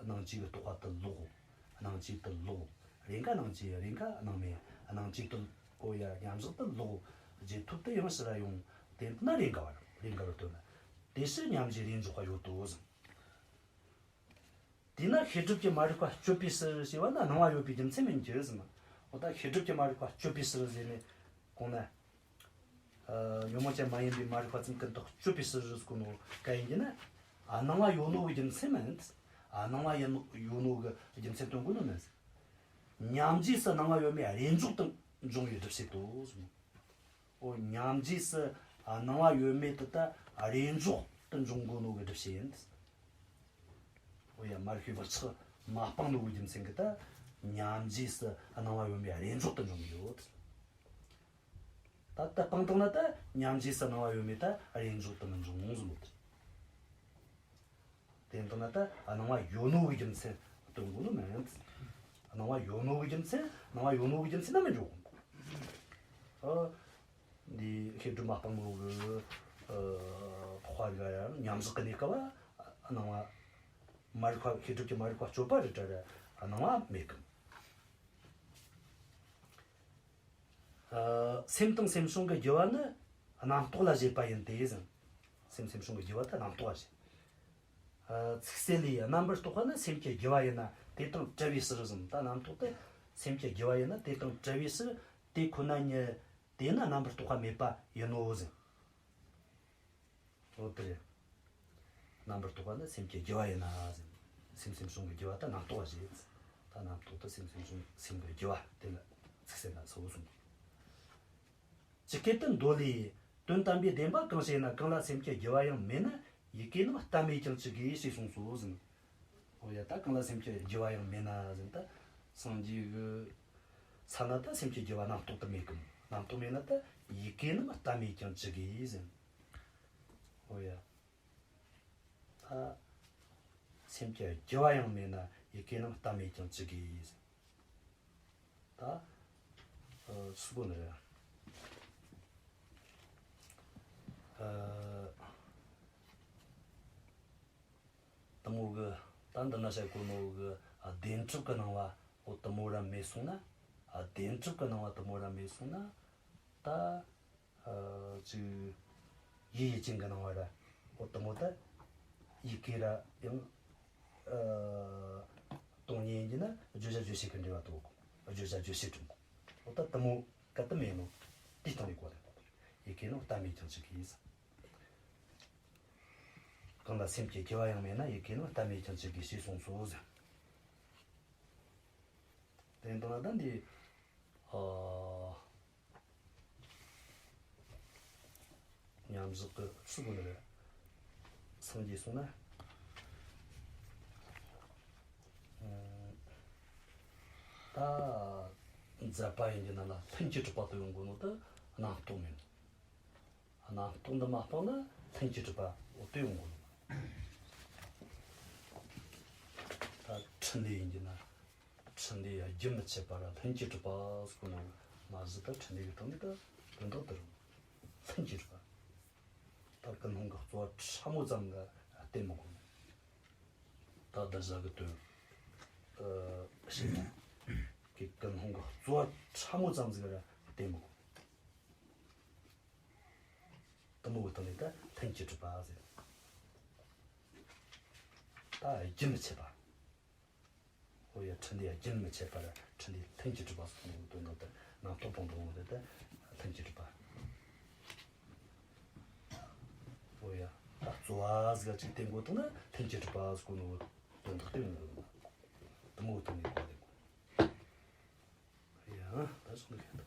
སྣང་བཅས་ཀྱི་རྟོག་པ་དེ་ལོག་སྣང་བཅས་དེ་ལོག་རེས་འགའ་སྣང་བཅས། རེས་འགའ་སྣང་མེད། སྣང་བཅས་དེ་ཨོ་ཡ་མཉམ་བཞག་དེ་ལོག་རྗེས་ཐོབ་དེ་ཡང་ཕྱིར་ར་ཡོང་། དེ་ན་རེས་འགའ་བ་རེད། རེས་འགའ་བར་སྟོན་ན། དེ་ཕྱིར་མཉམ་བཞག་རེས་འཇོག་པ་ཡོད་དོ་ཟེར། དེས་ན་ཤེས་སྒྲིབ་ཀྱི་མ་རིག་པ་གཅོད་པའི་ཕྱིར་ཞེས་པ་ན་སྣང་བ་ཡོད་པའི་རྒྱུ་མཚན་མིན་གྱི་ཟེར་ན། འོ་ད་ཤེས་སྒྲིབ་ཀྱི་མ་རིག་པ་གཅོད་པའི་ཕྱིར་ཟེར་ནས་གོང་ན། ཨ་ཉོན་མོངས་ཅན་མ་ཡིན་པའི་མ་རིག་པ་ཙམ་ཀུན་བཏགས་གཅོད་པའི་ཕྱིར་ཟེར་གོ་ནོ་ག་ཡིན་གྱི་ན། ཨ་སྣང་བ་ཡོད་ནོ་གི་རྒྱུ་མཚན་མིན། ཨ་སྣང་བ་ཡོད་ནོ་ཡོད་ནོ་གི་རྒྱུ་མཚན་སྟོན་དགོས་ནོ་མིན། མཉམ་རྗེས་སུ་སྣང་བ་ཡོད་མེད་རེས་འཇོག་ཏུ་འབྱུང་བའི་སྒྲུབ་བྱེད་དོ་གསུངས། འོ་མཉམ་རྗེས་སུ་ཨ་སྣང་བ་ཡོད་མེད་དེ་ད་རེས་འཇོག་ཏུ་འབྱུང་དགོས་ནོ་གི་སྒྲུབ་བྱེད་ཡིན། འོ་ཡ་མ་རིག་པའི་བག་ཆགས་མ་སྤངས་ནོ་གི་རྒྱུ་མཚན་གྱིས་ད་མཉམ་རྗེས་སུ་སྣང་བ་ཡོད་མེད་རེས་འཇོག་ཏུ་འབྱུང་གི་ཡོད། ད་ལྟ་སྤངས་བཏང་ན་ད་མཉམ་རྗེས་སུ་སྣང་བ་ཡོད་མེད་ད་རེས་འཇོག་ཏུ་མི་འབྱུང་ཟེར་ལོ། དེ་ལྟ་ན་ད་སྣང་བ་ཡོད་ནོ་གི་རྒྱུ་མཚན་སྟོན་དགོས་ནོ་མིན། སྣང་བ་ཡོད་ནོ་གི་རྒྱུ་མཚན་སྣང་བ་ཡོད་ནོ་གི་རྒྱུ་མཚན་ན་མི་འཇོག་གོ། ཨ་འདི་ཤེས་སྒྲིབ་མ་སྤངས་ནོ་གི་ཨ་ཁོ་ར་ཡང་མཉམ་བཞག་གི་གནས་སྐབས་སྣང་བ་མ་རིག་པ་ཤེས་སྒྲིབ་ཀྱི་མ་རིག་པ་གཅོད་པ་རེད་དྲ་ར་སྣང་བ་མེད་གི། ཨ་སེམས་དང་སེམས་བྱུང་གི་རྒྱུ་བ་ནི་རྣམ་རྟོག་ལ་བཞེད་པ་ཡིན་ཏེ་ཟེར། སེམས་སེམས་བྱུང་གི་རྒྱུ་བ་དེ་རྣམ་རྟོག་ལ་བཞེད། ཨ་ཚིག་གསལ་ལས། རྣམ་པར་རྟོག་པ་ནི་སེམས་ཀྱི་རྒྱུ་བ་ཡིན་ན་དེ་དང་བྲལ་བའི་ཕྱིར་ཟེར། ད་རྣམ་རྟོག་དེ་སེམས་ཀྱི་རྒྱུ་བ་ཡིན་ན་དེ་དང་བྲལ་བའི་ཕྱིར་དེ་ཁོ་ན་ཉིད་དེ་ནི་རྣམ་པར་རྟོག་པ་མེད་པ་ཡིན་ནོ་ཟེར། འོ་དེ་རེད། རྣམ་པར་རྟོག་པ་ནི་སེམས་ཀྱི་རྒྱུ་བ་ཡིན་ན་ཟེར། སེམས་སེམས་བྱུང་གི་རྒྱུ་བ་ད་རྣམ་རྟོག་པ་ཞེས། ད་རྣམ་རྟོག་ཏུ་སེམས་སེམས་བྱུང་སེམས་ཀྱི་རྒྱུ་བ་དེ་ལ་ཚིག་གསལ་ལ་གསལ་བོ་གསུངས། ཇི་སྐད་དུ་མདོ་ལས། དོན་དམ་པའི་བདེན་པ་གང་ཞེ་ན། གང་ལ་སེམས་ཀྱི་རྒྱུ་བ་ཡང་མེད་ན་ཡི་གེ་རྣམས་གཏན་མེད་ཀྱང་ཅི་དགོས་ཞེས་གསུངས་སོ་ཟེར། འོ་ཡ་ད་གང་ལ་སེམས་ཀྱི་རྒྱུ་བ་ཡང་མེད་ན་ཟེར། ད་སངས་རྒྱས་ཀྱི་ས་ན་ད་སེམས་ཀྱི་རྒྱུ་བ་རྣམ་རྟོག་ཏུ་མེད་གི། རྣམ་རྟོག་མེད་ན་ད་ཡི་གེ་རྣམས་གཏན་མེད་ཀྱང་ཅི་དགོས་ཟེར། འོ་ཡ། ད་སེམས་ཀྱི་རྒྱུ་བ་ཡང་མེད་ན་ཡི་གེ་རྣམས་གཏན་མེད་ཀྱང་ཅི་དགོས་ཟེར། ད་ཨ་སུ་གོ་ནི་རེད། ཨ་དེ་མོ་གི་ད་འདི་ན་བཤད་གོ་ནོ་གི་ཨ་བདེན་གྲུབ་ཀྱི་སྣང་བ་འོ་དེ་མོ་ར་མེད་སོང་ན། ཨ་བདེན་གྲུབ་ཀྱི་སྣང་བ་དེ་མོ་ར་མེད་སོང་ན། ད་ཨ་ཅིག་ཡུལ་ཡུལ་ཅན་གྱི་སྣང་བ་ར་འོ་དེ་མོ་ད་ཡི་གེ་ར་ཡང་ཨ་སྟོང་ཉིད་ཡིན་གྱི་ན་བརྗོད་བྱ་རྗོད་བྱེད་ཀྱི་འབྲེལ་བ་དོ། བརྗོད་བྱ་རྗོད་བྱེད་དྲུག་འོ་ད་དེ་མོ་ག་དེ་མེད་ནོ། དེ་སྟོང་ནས་གོ་རེད། ཡི་གེ་རྣམས་གཏན་མེད་ཀྱང་ཅི་དགོས་ཟེར། གང་ལ་སེམས་ཀྱི་རྒྱུ་བ་ཡང་མེད་ན་ཡི་གེ་རྣམས་གཏན་མེད་ཀྱང་ཅི་དགོས་ཞེས་གསུངས་སོ་ཟེར། དེ་ལྟ་ན་ད་འདི་ཨ་མཉམ་བཞག་གི་ཚུལ་དགོས་ནི་རེད། སངས་རྒྱས་གསུངས་ན། ཨ་ད་མཛད་པ་ཡིན་གྱི་ན་ལ་ལྷུན་གྱིས་གྲུབ་པ་དུ་ཡོང་དགོས་ནོ་ད་རྣམ་རྟོག་མེད་ནོ། རྣམ་རྟོག་འདི་མ་སྤངས་ན་ལྷུན་གྱིས་གྲུབ་པ་འོ་དེ་ཡོང་དགོས་ནོ། ད་འཕྲིན་ལས་ཡིན་གྱི་ན། འཕྲིན་ལས་རྒྱུན་མི་འཆད་པར་ལྷུན་གྱིས་གྲུབ་པ་ཟེར་གོ་ནོ། མ་གཞི་ད་འཕྲིན་ལས་ཀྱི་སྟེང་ནས་ད་དོན་དག་དེ་རེད། ལྷུན་གྱིས་གྲུབ་པ། ད་ཀུན་སློང་གི་རྩོལ་བ་ཕྲ་མོ་ཙམ་ལ་བརྟེན་མི་དགོས། ད་གདུལ་བྱ་གི་དོན་ཨ་བྱེད་ཀྱི་ཀུན་སློང་གི་རྩོལ་བ་ཕྲ་མོ་ཙམ་ཟིག་ལ་བརྟེན་མི་དགོས། དེ་མོ་གི་སྟེང་ནས་ད་ལྷུན་གྱིས་གྲུབ་པ་ཟེར། ད་རྒྱུན་མི་འཆད་པ། འོ་ཡ་འཕྲིན་ལས་རྒྱུན་མི་འཆད་པར་འཕྲིན་ལས་ལྷུན་གྱིས་གྲུབ་པ་ཟེར་གོ་ནོ་དོན་དག་དེ་རྣམ་རྟོག་སྤངས་འགྲོ་འོང་རེད་དེ་ལྷུན་གྱིས་གྲུབ་པ། འོ་ཡ་ད་རྩོལ་བ་ཟིག་གཅིག་བསྟེན་དགོས་དང་ན་ལྷུན་གྱིས་གྲུབ་པ་ཟེར་གོ་ནོ་དོན་དག་དེ་ཡོང་དགོས་ནོ། དེ་མོ་དེ་ནས་གོ་ལེ་གོ། ཡ་ད་སོང་ནི་ཁྱད་